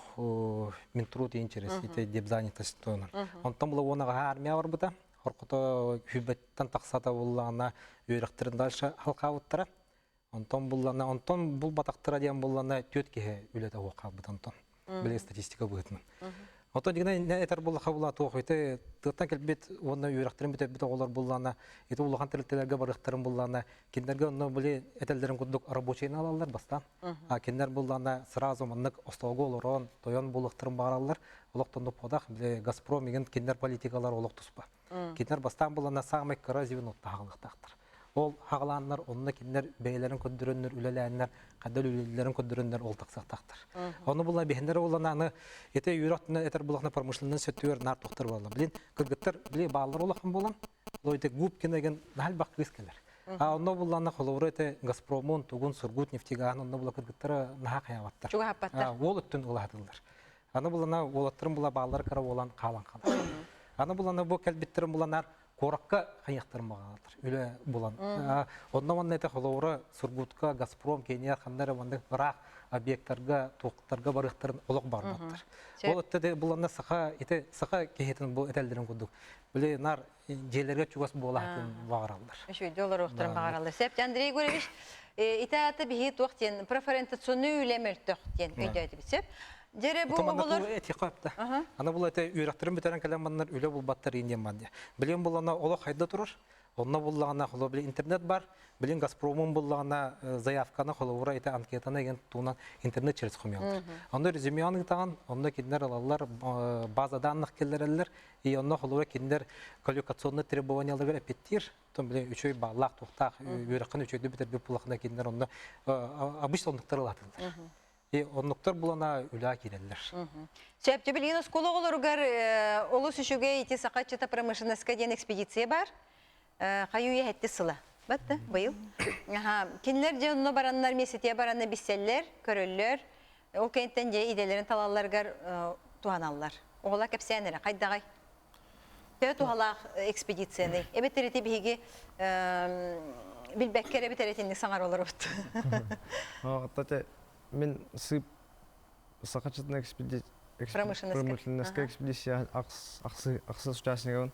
Минтруд интерес ити деп занятость туонар. Онтон була уона армия барбыта. Хоркото хүбэттэн тахсата буллаана үөрэхтерин дальше халкаабыттара. Онтон буллана онтон булбатахтара диэн буллана түөрт киһи үлэтэ суох хаалбыт онтон. Били статистика быһыытынан. Оттон дигинэ этэр буллаха була туох ити тыаттан кэлбит уонна үөрэхтэрин бүтэрбит оҕолор буллаана ити улахан тэрилтэлэргэ барыахтарын буллаана кинилэргэ онно били этэллэрин курдук рабочийны алаллар бастаан. А кинилэр буллаана сразу маннык остуолга олорон тойон буолуохтарын баҕараллар. Олохтон подах били Газпром игин кинилэр политикалар олох туспа. Кинилэр бастаан буллаана самый кыра звенотта хаалыахтаахтар. Ол хаҕалааннар онно кинилэр бэйэлэрин көрдөрөннөр үлэлээннэр хадал үлэлэрин көрдөрөннөр ол тахсыахтаахтар. Ону була биһиннэр улан аны ити үөрэх этэр булахна промышленный сөттүгэр нар тохтор буолла. Билин кыргыттар били бааллар улахан буолан лойте Губкина деген нахал бак кыыс кэлэр. А онно булланна холобура ити Газпромун, Тугун, Сургут нефтегаһын онно була кыргыттара наха хаябаттар. Чугаһаппаттар. Уол өттүн улаатыллар. Аны булана уолаттарын була бааллар кара буолан хаалан хаалар. Аны булана бу кэлбиттерин буланар куоракка хайыахтарын баҕалар үлэ булан. Онно манна этэ холобура Сургутка, Газпром, Кения ханна эрэ маннык ыраах объектарга, туохтарга барыахтарын олох барбаттар. Ол өттө буланна саха ити саха киһитин бу этэллэрин курдук. Били нар дьиэлэргэ чугас буолаһытын баҕараллар. Үчүгэй олоруохтарын баҕараллар. Сеп Андрей Егорович, ити аата биһи туох диэн профориентационный үлэ мөлтөх диэн өйдөөтүбүт сөп. Дьэрэ бу оҕолор этиэхэ Аны бул эте үөрэхтэрин бүтэрэн кэлэн маннар үлэ булбаттар иин диэн диye. Билин буллана олох хайда турар. Онно буллаҕына холо били интернет бар. Билин Газпромун буллаҕына заявканы холобура ите анкетаны еген туунан интернет через хомуялар. Онно резюмеан ыытаҕын, онно кинилэр ылаллар база данных киллэрэллэр. И онно холобура кинилэр квалификационный требованияларыгар эппиттиир. Тон били үчүгэй бааллаах туохтаах үөрэххин үчүгэйдик бүтэрбит буллахына кинилэр онно обычно оннуктар ылаатылар. И оннуктар булана үлэ киирэллэр. Сөп, билигин оскуола оҕолоругар олус үчүгэй ити саха ыччата промышленноска диэн экспедиция бар. Хайыы үйэ сыла. Батта, быйыл. Кинилэр дьэ онно бараннар, месяция баранна бисселлер, көрөллөр. Ол кэнниттэн дьэ идэлэрин талалларыгар туһаналлар. Оҕолор кэпсээн эрэ, хайдаҕай? Төһө туһалаах экспедицияны? Эбэтэр ити биһиги билбэккэ эрэ эбэтэр итинник саҥара олоробут. Ата мен сып Сахачытын экспедиция промышленностка экспедиция ахсыс участнигын.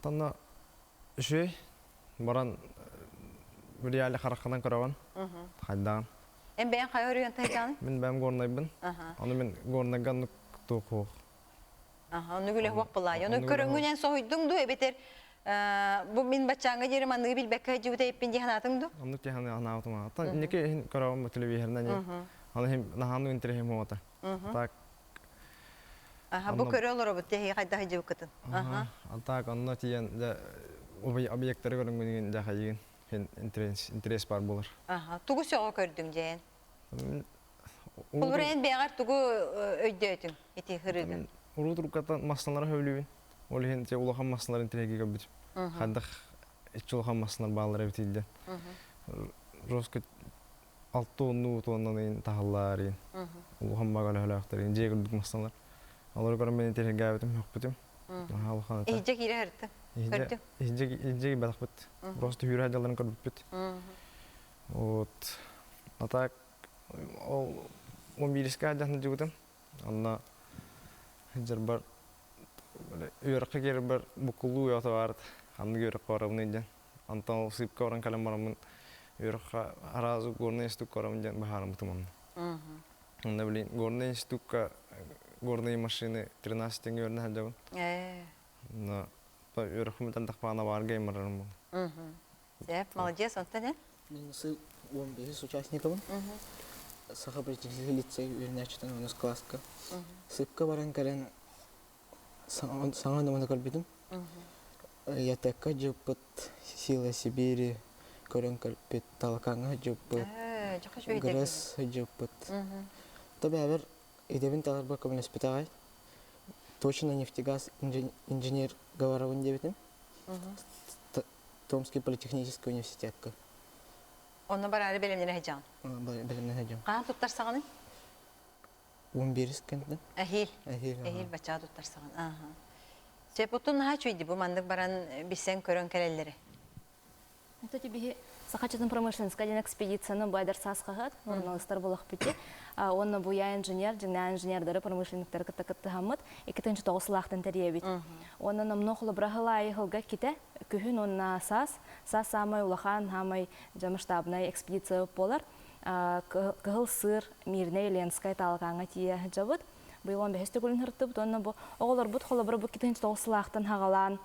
Танна үчүгэй баран реале харахханан көрөҕүн хайдаҕын. Эн бэйэҥ хайа өрүйэн тайдаҕын? Мин бэйэм горнайбын. Аны мен горнайга оннук туох. Аха, ону үлэ хуох былаай. Ону көрөҥҥүнэн соһуйдуҥ дуу эбэтэр бу мин баччааҥҥа диэри манныгы билбэккэ сылдьыбыта эппин дии санаатыҥ дуу? Оннук дии санаабытым. Оттон инники иһин көрөҕүм телевизорынан. Аны иһин наһааны интэриэһим уота. Так Аха, бу көрө олоробут тэһи хайдах сылдьыбыккытын. Аха. Так онно тиийэн дьэ объекттары көрөҥҥүн дьэ хайыгын интерес интерес бар буолар. Аха, тугу сөҕө көрдүҥ дьээн? Холобура эн бэйэҕэр тугу өйдөөтүҥ ити ырыыга? Уруу туруккаттан массыналары сөбүлүүбүн. Ол иһин те улахан массыналар интэриэһиргии көрбүтүм. Хайдах иччи улахан массыналар бааллар эбит диэн. Жестко алта уоннуу туоннан таһаллар иин. Улахан багалөһөлөөхтөр дьиэ курдук массыналар. Олору көрөн мен интэриэһиргээбитим, хөхпүтүм. Наһаа улахан этэ. Иһдьэ киирэ сырыттыҥ. Көрдүҥ. Иһдьэ иһдьэ киирбэтэхпит. Просто үүрэ дьалларын көрбүппүт. Вот. А так ол 11-ке сылдьан сылдьыбытым. Онно сылдьарбар үөрэххэ киирэрбэр буккуллуу уйата баарыт. Ханнык үөрэххэ барабыный диэн. Онтон ол сыыпка баран кэлэн бараммын үөрэххэ араас горный институкка барабын диэн быһаарыммытым онно. Онно блин горный институкка горные машины 13 теңге үөрэнэ сылдьабын. Онно үөрэхпин бүтэн тахпаана баарга барарым буолла. Сөп, молодец, онтон эн? Мин 15 участникабын. Саха политехническэй лицей үөрэнээччитин онус класска. Сыпка баран кэлэн саҥа наманы көрбүтүм. Ятекка дьыппыт Сила Сибири көрөн кэлбит, Талакаҥҥа дьыппыт, Гресс дьыппыт. Табэбэр идэбин таларбар көмөлөспүт аҕай. Точно нефтегаз инженер говорабын диэбитим. Томский политехнический университетка. Онно бараары бэлэмнэнэ сылдьаҕын? Бэлэмнэнэ сылдьабын. Хаһан туттарсаҕыный? 11 кэнтэн. Эһиил. Эһиил баччаҕа туттарсаҕын. Ааха. Сөп, оттон наһаа үчүгэй бу маннык баран билсэн көрөн кэлэллэрэ. Это биһи Саха чатын промышленноска диэн экспедицияны бу саас хаһыат, журналистар булахпыти. Уонна бу я инженер, дьиҥнээх инженердары, промышленниктары кытта кыттыһаммыт 2009 сылаахтан тэрийэбит. Уонна номнуо холобура сыл аайы сылга ките күһүн уонна саас, саас саамай улахан, саамай масштабнай экспедиция буолар. Кыһыл сыр Мирнэй Ленскай таалакааҥҥа тиийэ сылдьабыт. Быйыл 15 төгүлүн сырыттыбыт уонна бу оҕолорбут холобура бу 2009 сылаахтан хаҕалаан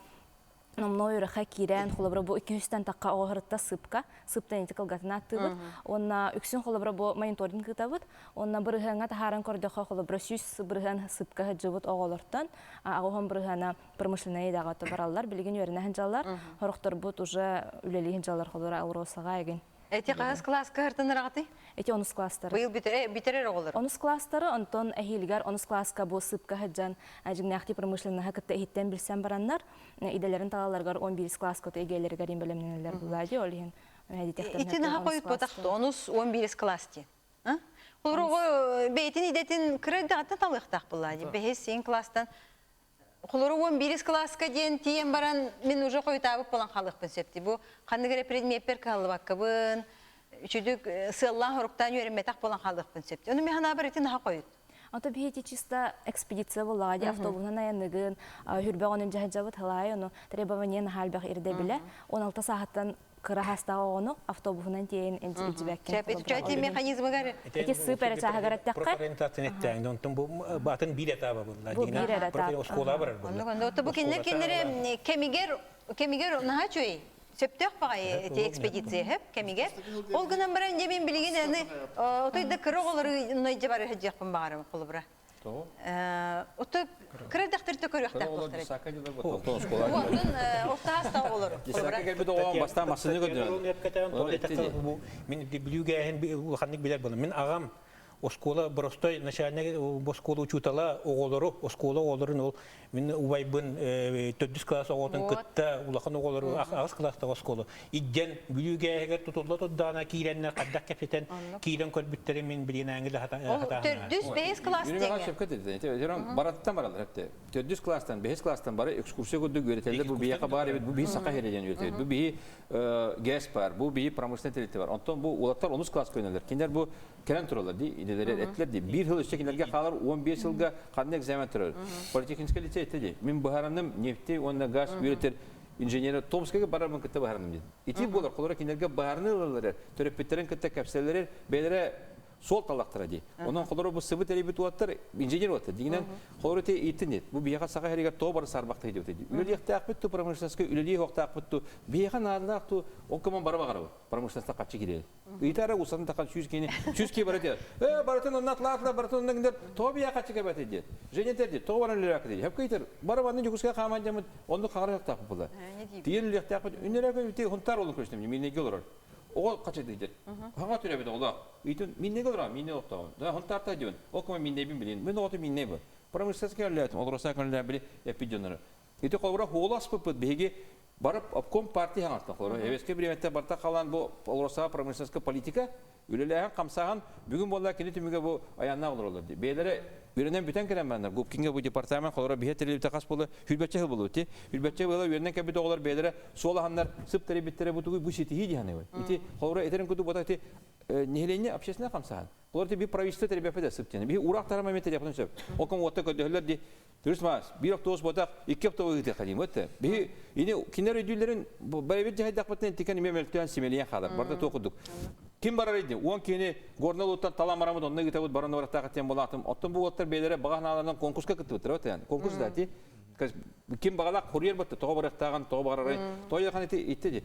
номнуо үөрэххэ киирэн, холобура бу 200-тэн тахха оҕо сырытта сыпка, сыптан ити кылгатын ааттыыбыт. Уонна үксүн холобура бу мониторинг ыытабыт. Уонна бырыһыаҥҥа таһааран көрдөххө, холобура 100 бырыһыан сыпка сылдьыбыт оҕолортон 80 бырыһыана промышленнай идэҕэ бараллар. Билигин үөрэнэ сылдьаллар. Сорохторбут уже үлэлии сылдьаллар, холобура Алросаҕа эгин. Эти хаһыс класска ыртыннараҕытый? Эти онус класстары. Быйыл бүтэрэр оҕолор. Онус класстары, онтон эһиилигэр онус класска бу сыпка сылдьан дьиҥнээхтии промышленноһы кытта иһиттэн билсэн бараннар, идэлэрин талаларыгар 11 класска эгээлэригэр бэлэмнэнэллэр булла дии, ол иһин Ити наһаа хойутпатах онус 11 класс диэн. Олор бэйэтин идэтин кыра эрдэҕиттэн талыахтаах булла дии. Бэһис син класстан Холору 11 класска диэн тиийэн баран мин уже хойутаабыт буолан хаалыахпын сөп дии. Бу ханнык эрэ предмеппэр кыһаллыбаккабын, үчүдүк сыаллаан хоруктаан үөрэммэтэх буолан хаалыахпын сөп дии. Ону мин санаабар ити наһаа хойут. Ото биһи чисто экспедиция буоллаҕа дии автобуһунан айанныгын, хүрбэх онун дьаһадьабыт халаай ону требование наһаа элбэх ирдэбилэ. 16 сааһыттан кыра хаастаах оҕону автобуһунан тиэйэн илдьибэккин. Эти механизмыгар Эти сып эрэ чааһыгар эттэххэ. Профориентация эттээн, онтон бу батын биир этаба булла. Бу биир этап. Оскуола барар булла. Онно бу кинилер кинилер кэмигэр кэмигэр наһаа үчүгэй сөптөөх баҕайы эти экспедиция хөп кэмигэр. Ол гынан баран дьэ мин билигин аны отой да кыра оҕолору нойдьа бары сылдьыахпын баҕарым холобура. Ото кыра дьахтарта көрүөхтээх буолтара. Онтон орто саастаах оҕолору. Кэлбит оҕом бастаан массыына көрдөрөн. Мин бүлүүгээһин улаханнык билэр буолам. Мин аҕам оскуола боростой начальник оскуола учуутала оҕолору оскуола оҕолорун ол мин убайбын төрдүс класс оҕотун кытта улахан оҕолору аҕыс класстаах оскуола идден бүлүүгээһигэр тутулла турдаҕына киирэннэр хайдах кэпсэтэн киирэн көрбүттэрин мин билигин да хатаан Төрдүс бэһис класс диэҥҥэ. Бараттан бараллар эпте. Төрдүс класстан, бэһис класстан бары экскурсия курдук үөрэтэллэр. Бу биһиэхэ баар эбит, бу биһи саха сирэ диэн үөрэтэбит. Бу биһи ГЭС бар, бу биһи промышленный тэрилтэ бар. Онтон бу улаттар онус класс көнөлөр. Кинилэр бу кэлэн тураллар дии, идэлэри эттилэр дии. Биир сыл өссө кинилэргэ хаалар 15 сылга ханна экзамен турар. Политехнический лицей этте дии. Мин быһараным нефти уонна газ үөрэтэр инженера Томскайга барармын кытта быһараным диэн. Ити буолар, холоро кинилэргэ быһаарыны ылаллар, төрөппүттэрин кытта кэпсэллэрэр, бэйэлэрэ. Сол талақтара дии. Онон холоро бу сыбыт эрибит уоттар инженер уоттар. Дигинен холоро те иттин дит. Бу биһиэхэ саха хэригэр тоо бары сарбахта диэбит дии. Үлэлиэхтээхпит ту промышленностька үлэлии хоқтаахпыт ту биһиэхэ наадалаах ту ол кыман бары баҕарабыт. Промышленностьта хаччы киирэр. Ыйтара усатын тахан сүүс киини сүүс кии бары диэт. Э барытын онна атлаатла барытын онна гинер тоо биһиэхэ хаччы кэбэти диэт. Женя терди тоо баран үлэлээк диэт. Хепке ыйтар бары банны Дьокуускай хааман дьамыт онну хаҥара хактаахпыт була. Тиен үлэлиэхтээхпит үннэрэ үти хунтаар олун көрүстүм. Миинеге олорор. Оҕо хачайдыйдыр. Хаҥа төрөбүт оҕолоох. Ыйтын миннеге олорон, минне олохтоҕун. Да хонтаарта диэн. Ол кыма миннебин билин. Мин оҕото минне бу. Промышленностька үлэлээтим, олорсаа көнүлээн били эппит дьоннору. Ити холобура хуолу аспыппыт биһиги барып обком партия хаҥартан холобура. Эбэскэ бириэмэттэ барта халаан бу олорсаа промышленностька политика үлэлээһин хамсааһын бүгүн буолла кини түмүгэ бу айаннаах олороллор дии. Бэйэлэрэ үөрэнэн бүтэн кэлэн бараннар Губкинга бу департамент холоро биһэ тэрилтэ хас буола хүрбэччэ сыл буолуо ти. Хүрбэччэ буола үөрэнэн кэлбит оҕолор бэйэлэрэ суол аһаннар сып тэрийбиттэрэ бу тугуй бу ситиһии дии саныыбын. Ити холоро этерин куту бота ити нэһилиэнньэ общественное хамсааһын. Олор ти би правительство тэрийбэппит сып диэн. Биһи ураах тарама эмиэ тэрийэхпитин сөп. Ол ком уотта көрдөһөллөр ди Түрүс маас, биир автобус ботах, икки автобус ыытыахха диим өттө. Биһи ини кинилэр өйдүүллэрин бэйэбит дьаһайдахпытына тикен эмиэ мөлтөөн симэлийэн хаалар. Барда туох курдук. Ким барар иди? Уон киһини Горнай улууттан талан бараммыт онно ыытабыт баран бараттаах диэн булаатым. Оттон бу уоттар бэйэлэрэ баҕа санааларынан конкурска кыттыбыттар өттө. Конкурс да ти. Ким баҕалаах курьер батты тоҕо барыахтааҕын, тоҕо барарай. Тоҕо яхан ити итти ди.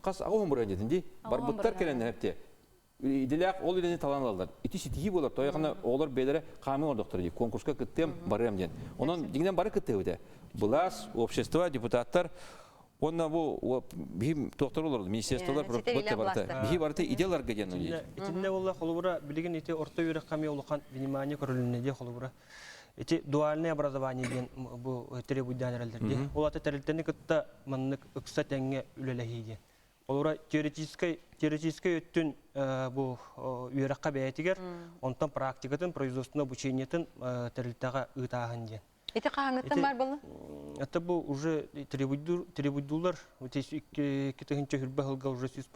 Хас аҕа баран дедин ди. Барбыттар кэлэннэр хепте. Идэлээх ол үлэни талан ылаллар. Ити ситиһии буолар. Тойохана оҕолор бэйэлэрэ хаамыы оҥордохторо дии. Конкурска кыттыам, барыам диэн. Онон дьиҥинэн бары кыттыһыбыт ээ. Былаас, общество, депутаттар уонна бу биһи туохтар олорду, министерстволар барыта. Биһи барыта идеяларга диэн Итиннэ буолла холобура билигин ити орто үөрэххэ эмиэ улахан внимание көрүлүннэ дии холобура. Ити дуальное образование диэн бу требуйдаан эрэллэр дии. Ол ата тэрилтэни кытта маннык ыкса тэҥҥэ үлэлэһии диэн. Олора теоретическай теоретическай өттүн бу үөрэххэ бэйэтигэр, онтон практикатын, производственное обучениетын тэрилтэҕэ ыытааһын диэн. Ити хаһааҥҥыттан баар буолла? Это бу уже требуйдуулар икки тыһыынча хүрбэ сылга уже сүүс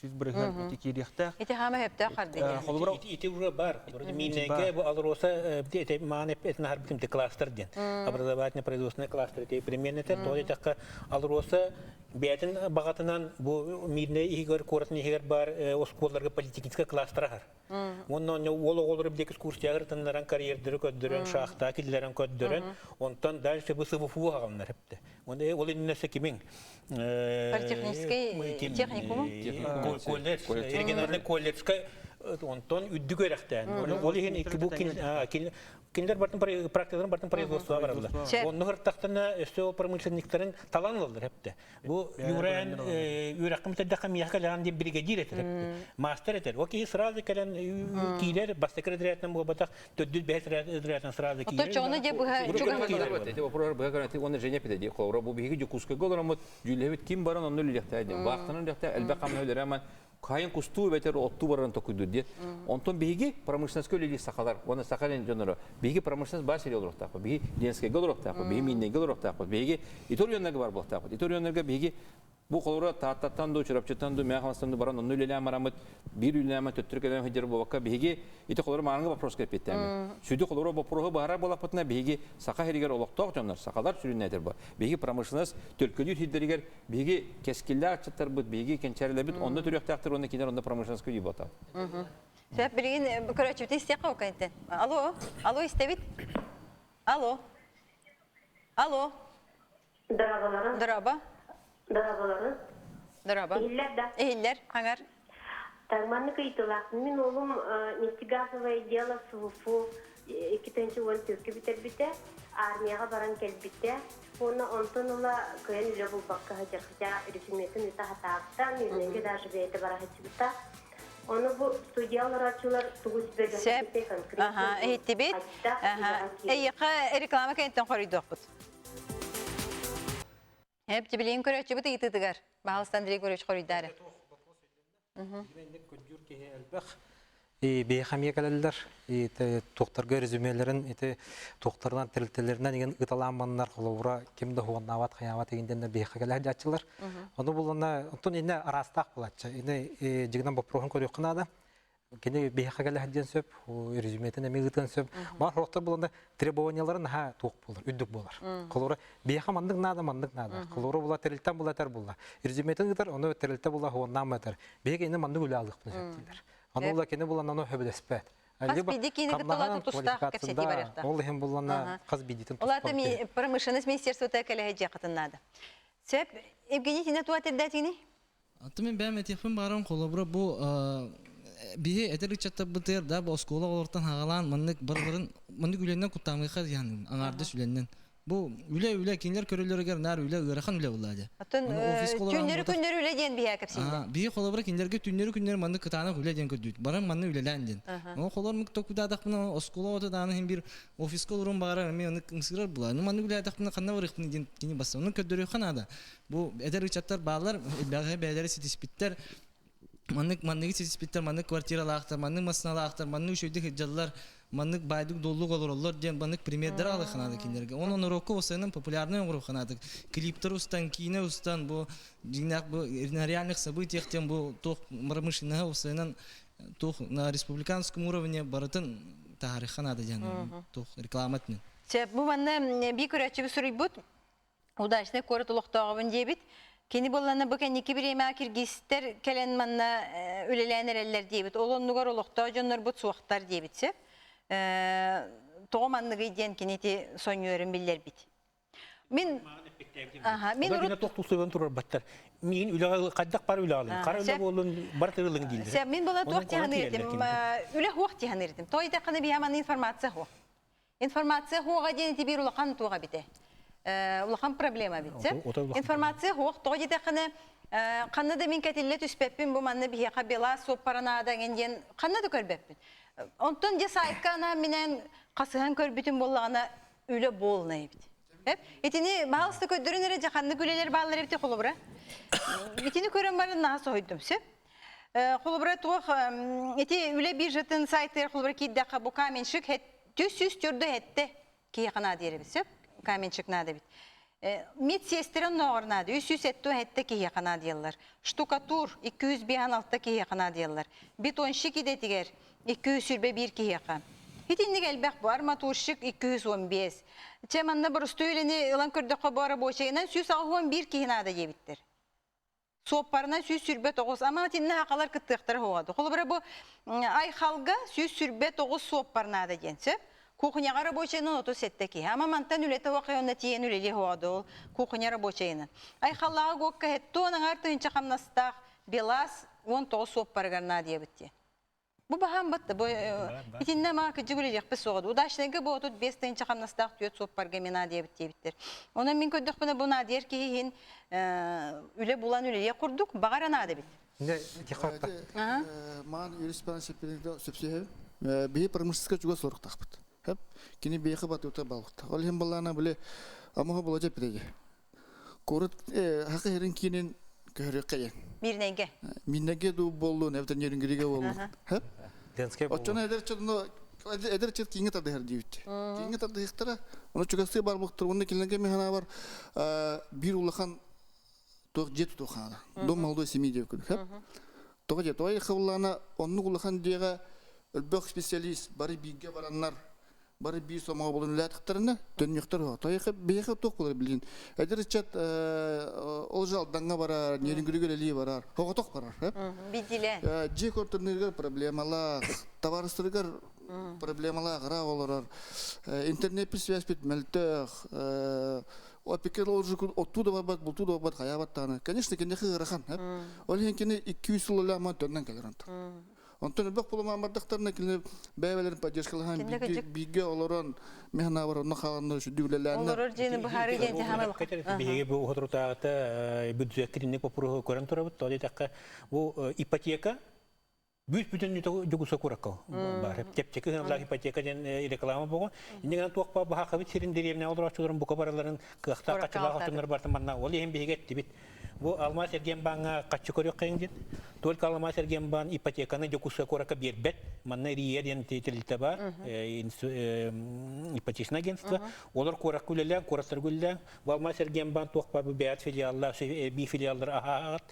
бырыһыан ити киириэхтээх. Ити хаама сөптөөх харды. Ити уже бар. Миннеге бу Алроса маан этин харбытым кластер диэн. Образовательно производственный кластер ити примерно то этакка Алроса Бэйэтин баҕатынан бу Мирнэй иһигэр, куоратын иһигэр баар оскуолаларга политехническай класстар аһар. Уонна уол оҕолору билек экскурсияҕа ытыннаран карьердары көрдөрөн, шахта киллэрэн көрдөрөн, онтон дальше бу СВФУ аҕаллар эпте. Онда ол иннинэ кимиң? Политехнический техникум? Колледж, региональный колледжка онтон үрдүк үөрэхтээн. Ол иһин бу Кинилэр бартын практикаларын бартын производствоға бараллар. Онну хыртахтана өстө промышленниктарын талан ылаллар хепте. Бу юран үрэххим теддәххэ миэхэ кэлэн диэн бригадир этер хепте. Мастер этер. О киһи сразу кэлэн киирэр бастакы разрядынан буолбатах төрдүс бэһис разрядынан сразу киирэр. Ото чону де быһа чугаһын. Эти вопросы быһа көрөн уонна Женя пите ди холобура бу биһиги Дьокуускайга олороммут дьүүллэһэбит ким баран онно үлэлиэхтээх диэн. Баахтанан үлэлиэхтээх элбэх хамнаһы үлэрэ аман хайын кустуу эбэтэр оттуу барарын токуйдуур диэн. Онтон биһиги промышленностька үлэлиир сахалар уонна саха дьонноро биһиги промышленность баар сиргэ олоруохтаахпыт, биһиги Ленскэйгэ олоруохтаахпыт, биһиги Мииннэйгэ олоруохтаахпыт, биһиги ити оройуоннарга бар буолуохтаахпыт. Ити оройуоннарга биһиги бу холобура Тааттаттан дуу, Чурапчыттан дуу, Мэҥэ Хаҥаластан дуу баран онно үлэлээн бараммыт, биир үлэлээн төттөрү кэлэн сылдьар буолбакка, биһиги ити холобура мааныҥы вопроска эппиэттээммит. Сүдү холобура боппуруоһу быһаарар буоллахпытына, биһиги саха сиригэр олохтоох дьоннор, сахалар сүрүннээтэр бу. Биһиги промышленность төлкөлүүр сирдэригэр Биһиги кэскиллээх ыччаттарбыт, биһиги кэнчээрилэрбит онно төрүөхтээхтэр уонна кинилэр онно промышленноска үлүйбөтө. Сөп, билигин көрөөччүбүтүн истиэххэ ол кэнниттэн. Алло, алло истэбит? Алло. Алло. Дорооболорун. Дорообо. Дорооболорун. Дорообо. Иһиллэр да? Иһиллэр, хаҥар. Так, маннык ыйытылаах. Мин уолум нефтегазовое дело СВФУ 2014 бүтэрбитэ, армияҕа баран кэлбитэ. Уонна онтон ыла кыайан үлэ булбакка сылдьар, хотя резюметын ыыта сатаабыта, Мирнэйгэ даже бэйэтэ бара сылдьыбыта. Ону бу студия олорооччулар тугу Сөп. конкретно Иһиттибит. Эйиэхэ реклама кэнниттэн хоруйдуохпут. Эп, билигин көрөөччүбүт ыйытыытыгар. Баһалыста Андрей Гурьевич хоруйдаары. Көрдүүр киһи элбэх. Биһиэхэ эмиэ кэлэллэр. Туохтарга резюмелэрин ити туохтарынан тэрилтэлэринэн игин ыталаан баннар холобура ким да хуоннаабат хайаабат игин диэннэр биһиэхэ кэлэ дьааччылар. Ону буллана онтон инне араастаах булааччы. Ини дьигинэн боппуруоһун көрүөххэ наада. Кини биһиэхэ кэлэ диэн сөп, резюметин эмиэ ыытыан сөп. Баар сорохтор буланда требованиялары наһаа туох буолар, үрдүк буолар. Холобура, биһиэхэ маннык наада, маннык наада. Холобура була тэрилтэн була этэр буолла. Резюметин ыытар, ону тэрилтэ була хуоннаан этэр. Биһиги ини маннык үлэ алыахпын сөп дииллэр. Аны ула кини булан аны хөбүлэспэт. Хас биирдии киини кытта улаата тустаах кэпсэтии барыахтаах. Ол иһин буллана хас биирдиитин Улаата промышленность министерствота кэлэһэ дьиэхытын наада. Сөп, Евгений тине туа тердэтини? Аты мен бэйэм этиэхпин баарым холобура бу биһи эдэр ыччаттарбытыгар да бу оскуола оҕолортон хаҕалаан маннык барыларын маннык үлэннэн куттаамыйха диэн аҥаардас үлэннэн Бу үлэ үлэ кинилэр көрөллөрүгэр наар үлэ ыарахан үлэ буолла дьэ. Оттон түннэри күннэри үлэ диэн биһээ кэпсииллэр. Биһи холобура кинилэргэ түннэри күннэри маннык кытаанах үлэ диэн көрдүүт. Баран манны үлэлээн диэн. Ол холор мык токудаатахпына оскуола оҕото дааны иһин бир офиска олорон баҕарар эмиэ ону ымсыырар була. Ну маннык үлэлээтэхпинэ ханна барыахпын диэн кини басса. Ону көрдөрүөххэ наада. Бу эдэр ыччаттар бааллар, элбэҕи бэйэлэрэ ситиспиттэр. Маннык манныгы ситиспиттэр, маннык квартиралаахтар, маннык массыыналаахтар, маннык үчүгэйдик сылдьаллар, маннык баайдык доллук олороллор диэн маннык примердэр аҕалыахха наада кинилэргэ. Онон норуокка уопсайынан популярнай оҥоруохха наада. Клиптэр устан, киинэ устан, бу дьиҥнээх бу на реальных событиях диэн бу туох промышленноһа уопсайынан туох на республиканском уровне барытын таһаарыахха наада диэн туох реклама этинэн. Сөп, бу манна бии көрөөччүбүт суруйбут Удачный куорат олохтооҕобун диэбит. Кини буоллана бу кэнники бириэмэҕэ киргизтэр кэлэн манна үлэлээн эрэллэр диэбит. Ол оннугар олохтоох дьоннорбут суохтар диэбит сөп. Тоҕо манныгый диэн кини ити сонньуорун биллэрбит. Мин Аха, мин урут туох тусуйан турарбаттар. Мин үлэҕэ хайдах бар үлэҕэ хара үлэ буоллун бар тырылын дииллэр. Сөп, мин була туох тиһаныр үлэ хуох тиһаныр этим. Той да биһа манна информация хуох. Информация хуоҕа диэн ити биир улахан туох эбитэ. Улахан проблема эбит. Информация хуох тоҕо диэтэххинэ ханна да мин кэтиллэ түспэппин бу манна биһиэхэ бела суоппара наада эҥин диэн ханна да көрбөппүн. Онтон дьэ сайтка анаан минээн хасыһан көрбүтүм буоллаҕына үлэ буолна эбит. Итини баһаалыста көрдөрүн эрэ дьэ ханнык үлэлэр бааллар эбит холобура. Итини көрөн баран наһаа соһуйдум сөп. Холобура туох ити үлэ биржатын сайтыгар холобура киирдэххэ бу каменщик 304 этте киһиэхэ наада диэрэбит сөп каменщик наада эбит. Медсиэстэрэ оннооҕор наада 307 киһиэхэ наадыйаллар. Штукатур 256 киһиэхэ наадыйаллар. Бетонщик идэтигэр 221 киһиэхэ. Итинник элбэх бу арматурщик 215. Чэ манна боростуой үлэни ылан көрдөххө бу рабочайынан 181 киһи наада диэбиттэр. Суоппарынан 129, ама итиннэ хахалар кыттыахтара суоҕа. Холобура бу Айхалга 129 суоппар наада диэн сөп. Кухняҕа рабочайынан 37 киһи. Ама мантан үлэтэ уонна тиийэн үлэлиэ суоҕа ол кухня рабочайынан. Айхаллааҕы гуокка хеттуон аҥаар тыһыынча хамнастаах Белаз 19 суоппарыгар наадыйабыт диэн. Бу баһаам батта. Бу итиннэ ма кыдьык үлэлиэхпит суоҕа. Удачныйга бу 35 тыһыынча хамнастаах түөрт суоппарга мен наадыйабыт диэбиттэр. Онон мин көрдөхпүнэ бу наадыйар киһи иһин үлэ булан үлэлиэх курдук баҕара наада эбит. Маан юриспруденция сөпсөһөбүн. Биһи промышленностька чугас соруктаахпыт. Кини биэхэ батыыта балыкта. Ол иһин балаана били амоһо була дьэппитеги. Куорат хака херин киинин көһөрүөххэ диэн. Мирнэйгэ. Мирнэйгэ дуу буоллун, эбэтэр Нерюнгригэ буоллун. Хэп. Оччону эдэр чоно эдэр чет кииҥҥэ тардыһар диэбит. Кииҥҥэ тардыһыахтара. Ону чугастыы барбыттар. Уонна кинилэргэ мин санаабар биир улахан туох дьиэ тутуохаана. Дом молодой семьи диэбит курдук. Хэп. Тоҕо дьиэ? Тоҕо хабыллаана оннук улахан дьиэҕэ өлбөх специалист бары бииргэ бараннар бары биир сомоҕо буолан үлэлээтэхтэринэ төннүөхтэр уһа. Тойхэ биһиэхэ туох буолар билигин. Эдэр ыччат ол же Алдаҥҥа барар, Нерюнгригэ үлэлии барар, оҕотох барар. Бидилэ. Дьиэ көрдөрүнэригэр проблемалаах, табаарыстарыгар проблемалаах ыраах олорор. Интернет связьпит мөлтөх, опекер оттуу да барбат, бултуу да барбат, хайаабат даҕаны. Конечно, киниэхэ ыарахан. Ол иһин кини 200 сыл үлэ төннөн кэлэр онтон. Онтон элбэх буламаан бардахтарына кинилэр бэйэ-бэйэлэрин поддержкалаһан бииргэ олорон механабар онно хааланнар үчүгдүк үлэлээннэр. Олорор дьиэни быһаарыы диэн тиһамал. Биһиги бу соторутааҕыта бюджекка итинник боппуруоһу көрөн турабыт. Тоҕо диэтэххэ, бу ипотека бүүс бүтүн дьокуускай куоракка баар. Чэпчэки сыаналаах ипотека диэн реклама буолуо. Инньэ гынан туох баар баһаахабыт сирин дэриэбинэ олорооччуларын бука барыларын кыахтаах хаччылаах отуннар бартын манна ол иһин биһиги эттибит. Бу Алмаас Эргиэнбааҥҥа хаччы көрүөххэйиҥ диэн. Только Алмаас Эргиэнбаан ипотеканы Дьокуускай куоракка биэрбэт. Манна РИА диэн тэрилтэ баар, ипотечное агентство. Олор куоракка үлэлээн, куораттарга үлэлээн. Бу Алмаас Эргиэнбаан туох баар бу бэйэт филиаллаах, биир филиаллар аһаат.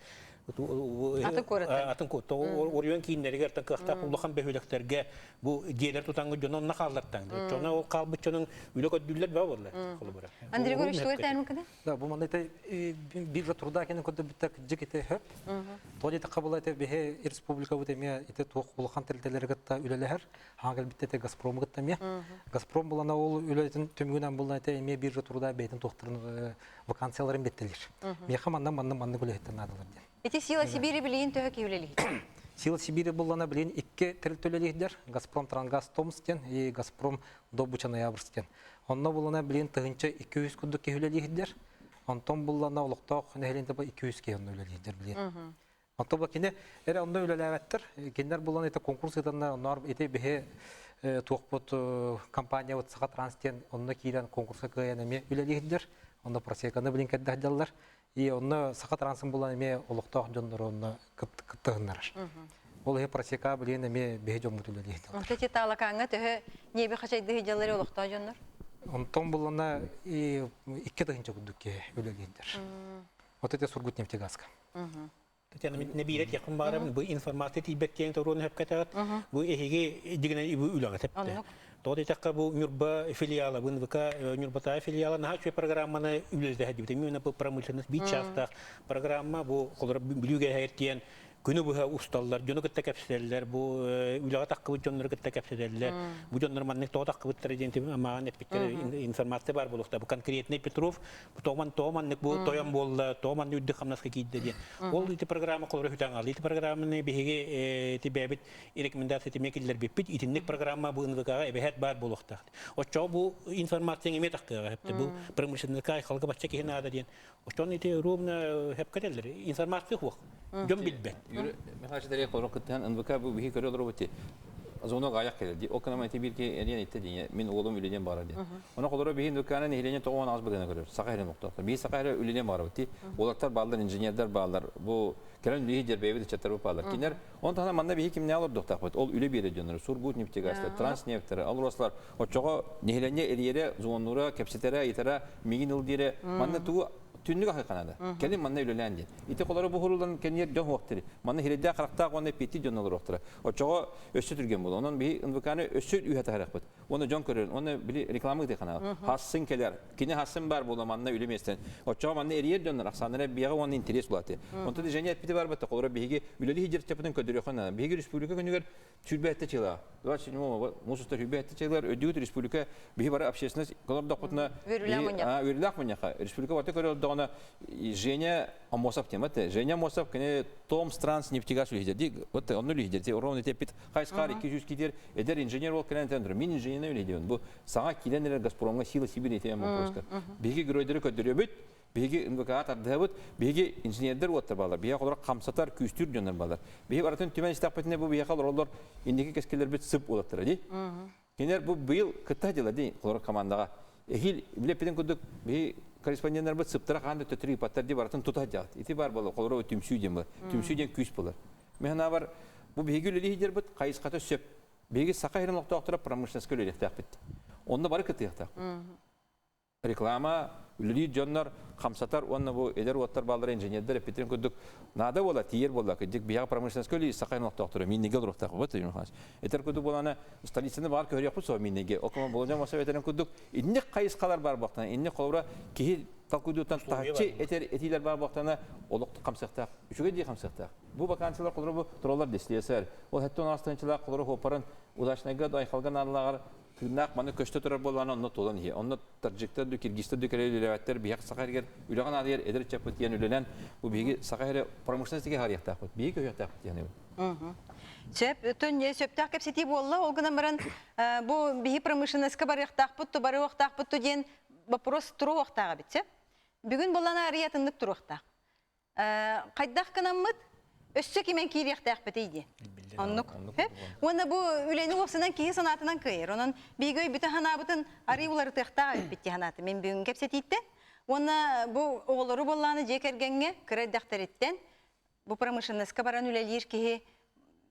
Атын куораттар. Атын куорат. Оройуон кииннэригэр кыахтаах улахан бөһүөлэктэргэ бу дьиэлэр тутаҥҥы дьону онно хааллартаҥ. Дьоно ол хаалбыт дьонун үлэ көрдүүллэр баа буолла. Холобура. Андрей Егорович, тугу этээр мүкүнэ? Да, бу манна ите биржа труда кенен көрдө бүттэ жик ите хөп. Тоди тақабыла ите бихе республика бут эме ите туох улахан тэрилтэлери кытта үлэлэһэр. Хаҥа кэлбитте ите Газпром кытта эмиэ. Газпром булана ол үлэтин түмүгүнэн булна ите эмиэ биржа труда бэйтин туохтарын вакансияларын беттелир. Миэхэ манна манна маннык үлэһиттэн наадалар диэн. Ити Сила Сибири билигин төһө киһи үлэлиһит? Сила Сибири буллана билигин икки тэрилтэ үлэлиһдэр. Газпром Трангаз Томск диэн и Газпром Добыча Ноябрьск диэн. Онно буллана билигин 1200 курдук киһи үлэлиһдэр. Онтон буллана олохтоох нэһилиэнньэ 200 киһи онно үлэлиһдэр билигин. Онтон бу кини эрэ онно үлэлээбэттэр. Кинилэр булан ити конкурс ыытаннар онноор ити биһи туохпут компаниябыт Саха Транс диэн онно киирэн конкурска кыайан эмиэ үлэлиһдэр. Онно просеканы билин кэрдэһдэллэр. И онно Саха Трансын булан эмиэ олохтоох дьоннору онно кыттыһыннарар. Ол иһи просека билин эмиэ биһи дьоммут үлэлиһдэллэр. Онто ити Таалакааҥҥа төһө ньиэби хачайдыы сылдьаллар олохтоох дьоннор? Онтон булана 2 тыһыынча курдук киһи үлэлиһдэр. Вот это Сургутнефтегазка. Татьяна, мин нэбиирэ тиэхпин баарабын, бу информация тиийбэт киэҥ торуон хөпкөтөҕөт, бу эһиги дигинэн бу үлэҕэ тэптэ. Тоҕо диэтэххэ, бу Ньурба филиала, бу НВК Ньурбатааҕы филиала наһаа үчүгэй программаны үлэлэтэ сылдьыбыт. Именно бу промышленность биир чаастаах программа, бу холоро Бүлүүгэ эһэр тиэн күнү быһа усталлар, дьону кытта кэпсэтэллэр, бу үлэҕэ таххыбыт дьоннору кытта кэпсэтэллэр. Бу дьоннор маннык тоҕо таххыбыттара диэн мааҕын эппиттэр информация бар буолуохтаах. Бу конкретный Петров тооман тооманнык бу тойон буолла, тооман үрдүк хамнаска киирдэ диэн. Ол ити программа холоро хүтэн аҕал. Ити программаны биһиги ити бэйэбит рекомендация тимэ киллэрбиппит. Итинник программа бу НВК-ҕа эбэһээт баар буолуохтаах. Оччоҕо бу информация эмиэ тахтыаҕа хэпте. Бу промышленнайка айхалга бачча киһи наада диэн. Оччоҕо ити ровно хэпкэтэллэр. Информация суох. Дьон билбэт. Михаил Дарья холоро кыттыһан НВК бу биһи көрө олоробут звонок аяк келер ди. Окна ити бир ки эриэн итте дине мин уолум үлэнен бара ди. Оны холоро биһи НВК-ны нэһилиэнньэ 98 бырыһыана көрөр. Саха эрин олохтоохтор. Биһи саха эрэ үлэнен барабыт ди. Уолаттар бааллар, инженердэр бааллар. Бу кэлэн үлэһи дьэрбэйбит ыччаттар бааллар. Кинилэр он таһынан манна биһи кимнээх олордуохтаахпыт. Ол үлэ биэрэр дьоннору Сургут нефтегазтар, Транснефтер, Алрослар. Оччоҕо нэһилиэнньэ эриэрэ, звоннуура, кэпсэтэрэ, ыйытара, миигин ыл диэрэ. Манна тугу түннүк ахы канада. Кэлин манна үлэлээн диэн. Ити холоро бу хурулан кэнниэр дьон хуохтары. Манна хирэйдээх харахтаах уонна эппиэттии дьон олоруохтара. Оччоҕо өссө түргэн буолуо. Онон биһи НВК-ны өссө үһэ таһарахпыт. Уонна дьон көрөр, уонна били реклама ыытыахана. Хассын кэлэр. Кини хассын бар буола манна үлэ миэстэн. Оччоҕо манна эрийэр дьоннор ахсааннара биэҕэ уонна интерес булаты. Онтон Женя эппити барбатта. Холоро биһиги үлэлии сылдьар көрдөрүөххэ Биһиги республика күнүгэр 27 чыла. 27 муус устар 27 чылар өйдүүт республика биһи бары общественность колордохпутуна үөрүүлээх мунньахха республика барыта көрөрдөҕүнэ Женя Амосов тема те Женя Амосов кини Том Странс нефтегаз үлэһитэ ди вот онну үлэһитэ ти ровно теппит хайысхаар 200 китер эдэр инженер бол кэлэн тендер мин инженерine үлэһитебин бу саҥа киирэн эрэр Газпромҥа сила Сибирь этем вопроска биһиги геройдары көрдөрөбүт биһиги НВК тардыһабыт биһиги инженердер уоттар баалар биһиэхэ олорор хамсатар күүстүүр дьоннор баалар биһи барытын түмэн истэхпитинэ бу биһиэхэ олороллор инники кэскилэрбит сып уолаттара ди кинилэр бу быйыл кытта дьыла ди олорор командаҕа эһиил билэппитин курдук биһи корреспонденттарбыт сыптара хаан да төттөрү ыыппаттар ди барытын тута сылдьаҕыт ити баар буолар холоро түмсүү диэн буолар түмсүү диэн күүс буолар мин санаабар бу биһиги үлэлии сылдьарбыт хайысхата сөп биһиги саха сирин олохтоохторо промышленностька үлэлиэхтээхпит онно бары кыттыахтаахпыт реклама үлэлиир дьоннор хамсатар уонна бу эдэр уоттар бааллар инженердэр эппитин курдук наада буола тиийэр буолла кырдьык биһиэхэ промышленностька үлэлиир саха олохтоохторо мииннигэ олоруохтаах бу этэр курдук буолана столицаны баар көһөрүөхпүт суох мииннигэ окума болодьон мосо этэрин курдук инник хайысхалар бар буолтана инник холобура киһи толкуйдууттан таһыччы этэр этиилэр бар буолтана олох хамсыахтаах үчүгэй дии хамсыахтаах бу вакансиялар холобура бу тураллар дислиэсэр ол хэттэн астынчылаах холобура хуоппарын удачнайга айхалга наадалааҕар тыыннаах маны көстө турар буоллаҕына онно туолан иһиэ. Онно таджиктар ду киргизтэр ду кэлэ үлэлээбэттэр биһиэхэ саха сиригэр үлэҕэ наадыйар эдэр ыччаппыт диэн үлэлээн бу биһиги саха сирэ промышленность диэки харыйыахтаахпыт. Биһиги көһүөхтээхпит диэн Сөп, сөптөөх кэпсэтии буолла. Ол гынан баран бу биһи промышленностька барыахтаахпыт ту барыахтаахпыт ту диэн вопрос туруохтаах эбит сөп. Бүгүн буолан арыйа атыннык туруохтаах. Хайдах гынаммыт өссө кимэн киириэхтээхпитий диэн. Оннук. Уонна бу үлэни уопсанан киһи санаатынан кыайар. Онон биһиги өйбүтүн санаабытын арый уларытыахтаах эбиппит дии санаатым. Мин бүгүн кэпсэтииттэн. Уонна бу оҕолору буоллаҕына дьиэ кэргэҥҥэ кыра эрдэхтэриттэн бу промышленноска баран үлэлиир киһи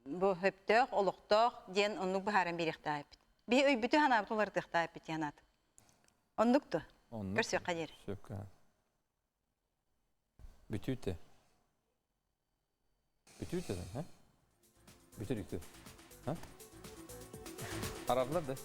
бу сөптөөх, олохтоох диэн оннук быһааран биэриэхтээх эбиппит. Биһи өйбүтүн санаабытын уларытыахтаах эбиппит дии санаатым. Оннук дуо? Оннук. Көрсүөххэ диэри. Сөпкө. Бүтүүтэ. Бүтүүт ha? Бүтүрүктү. Ha? Арарлар да.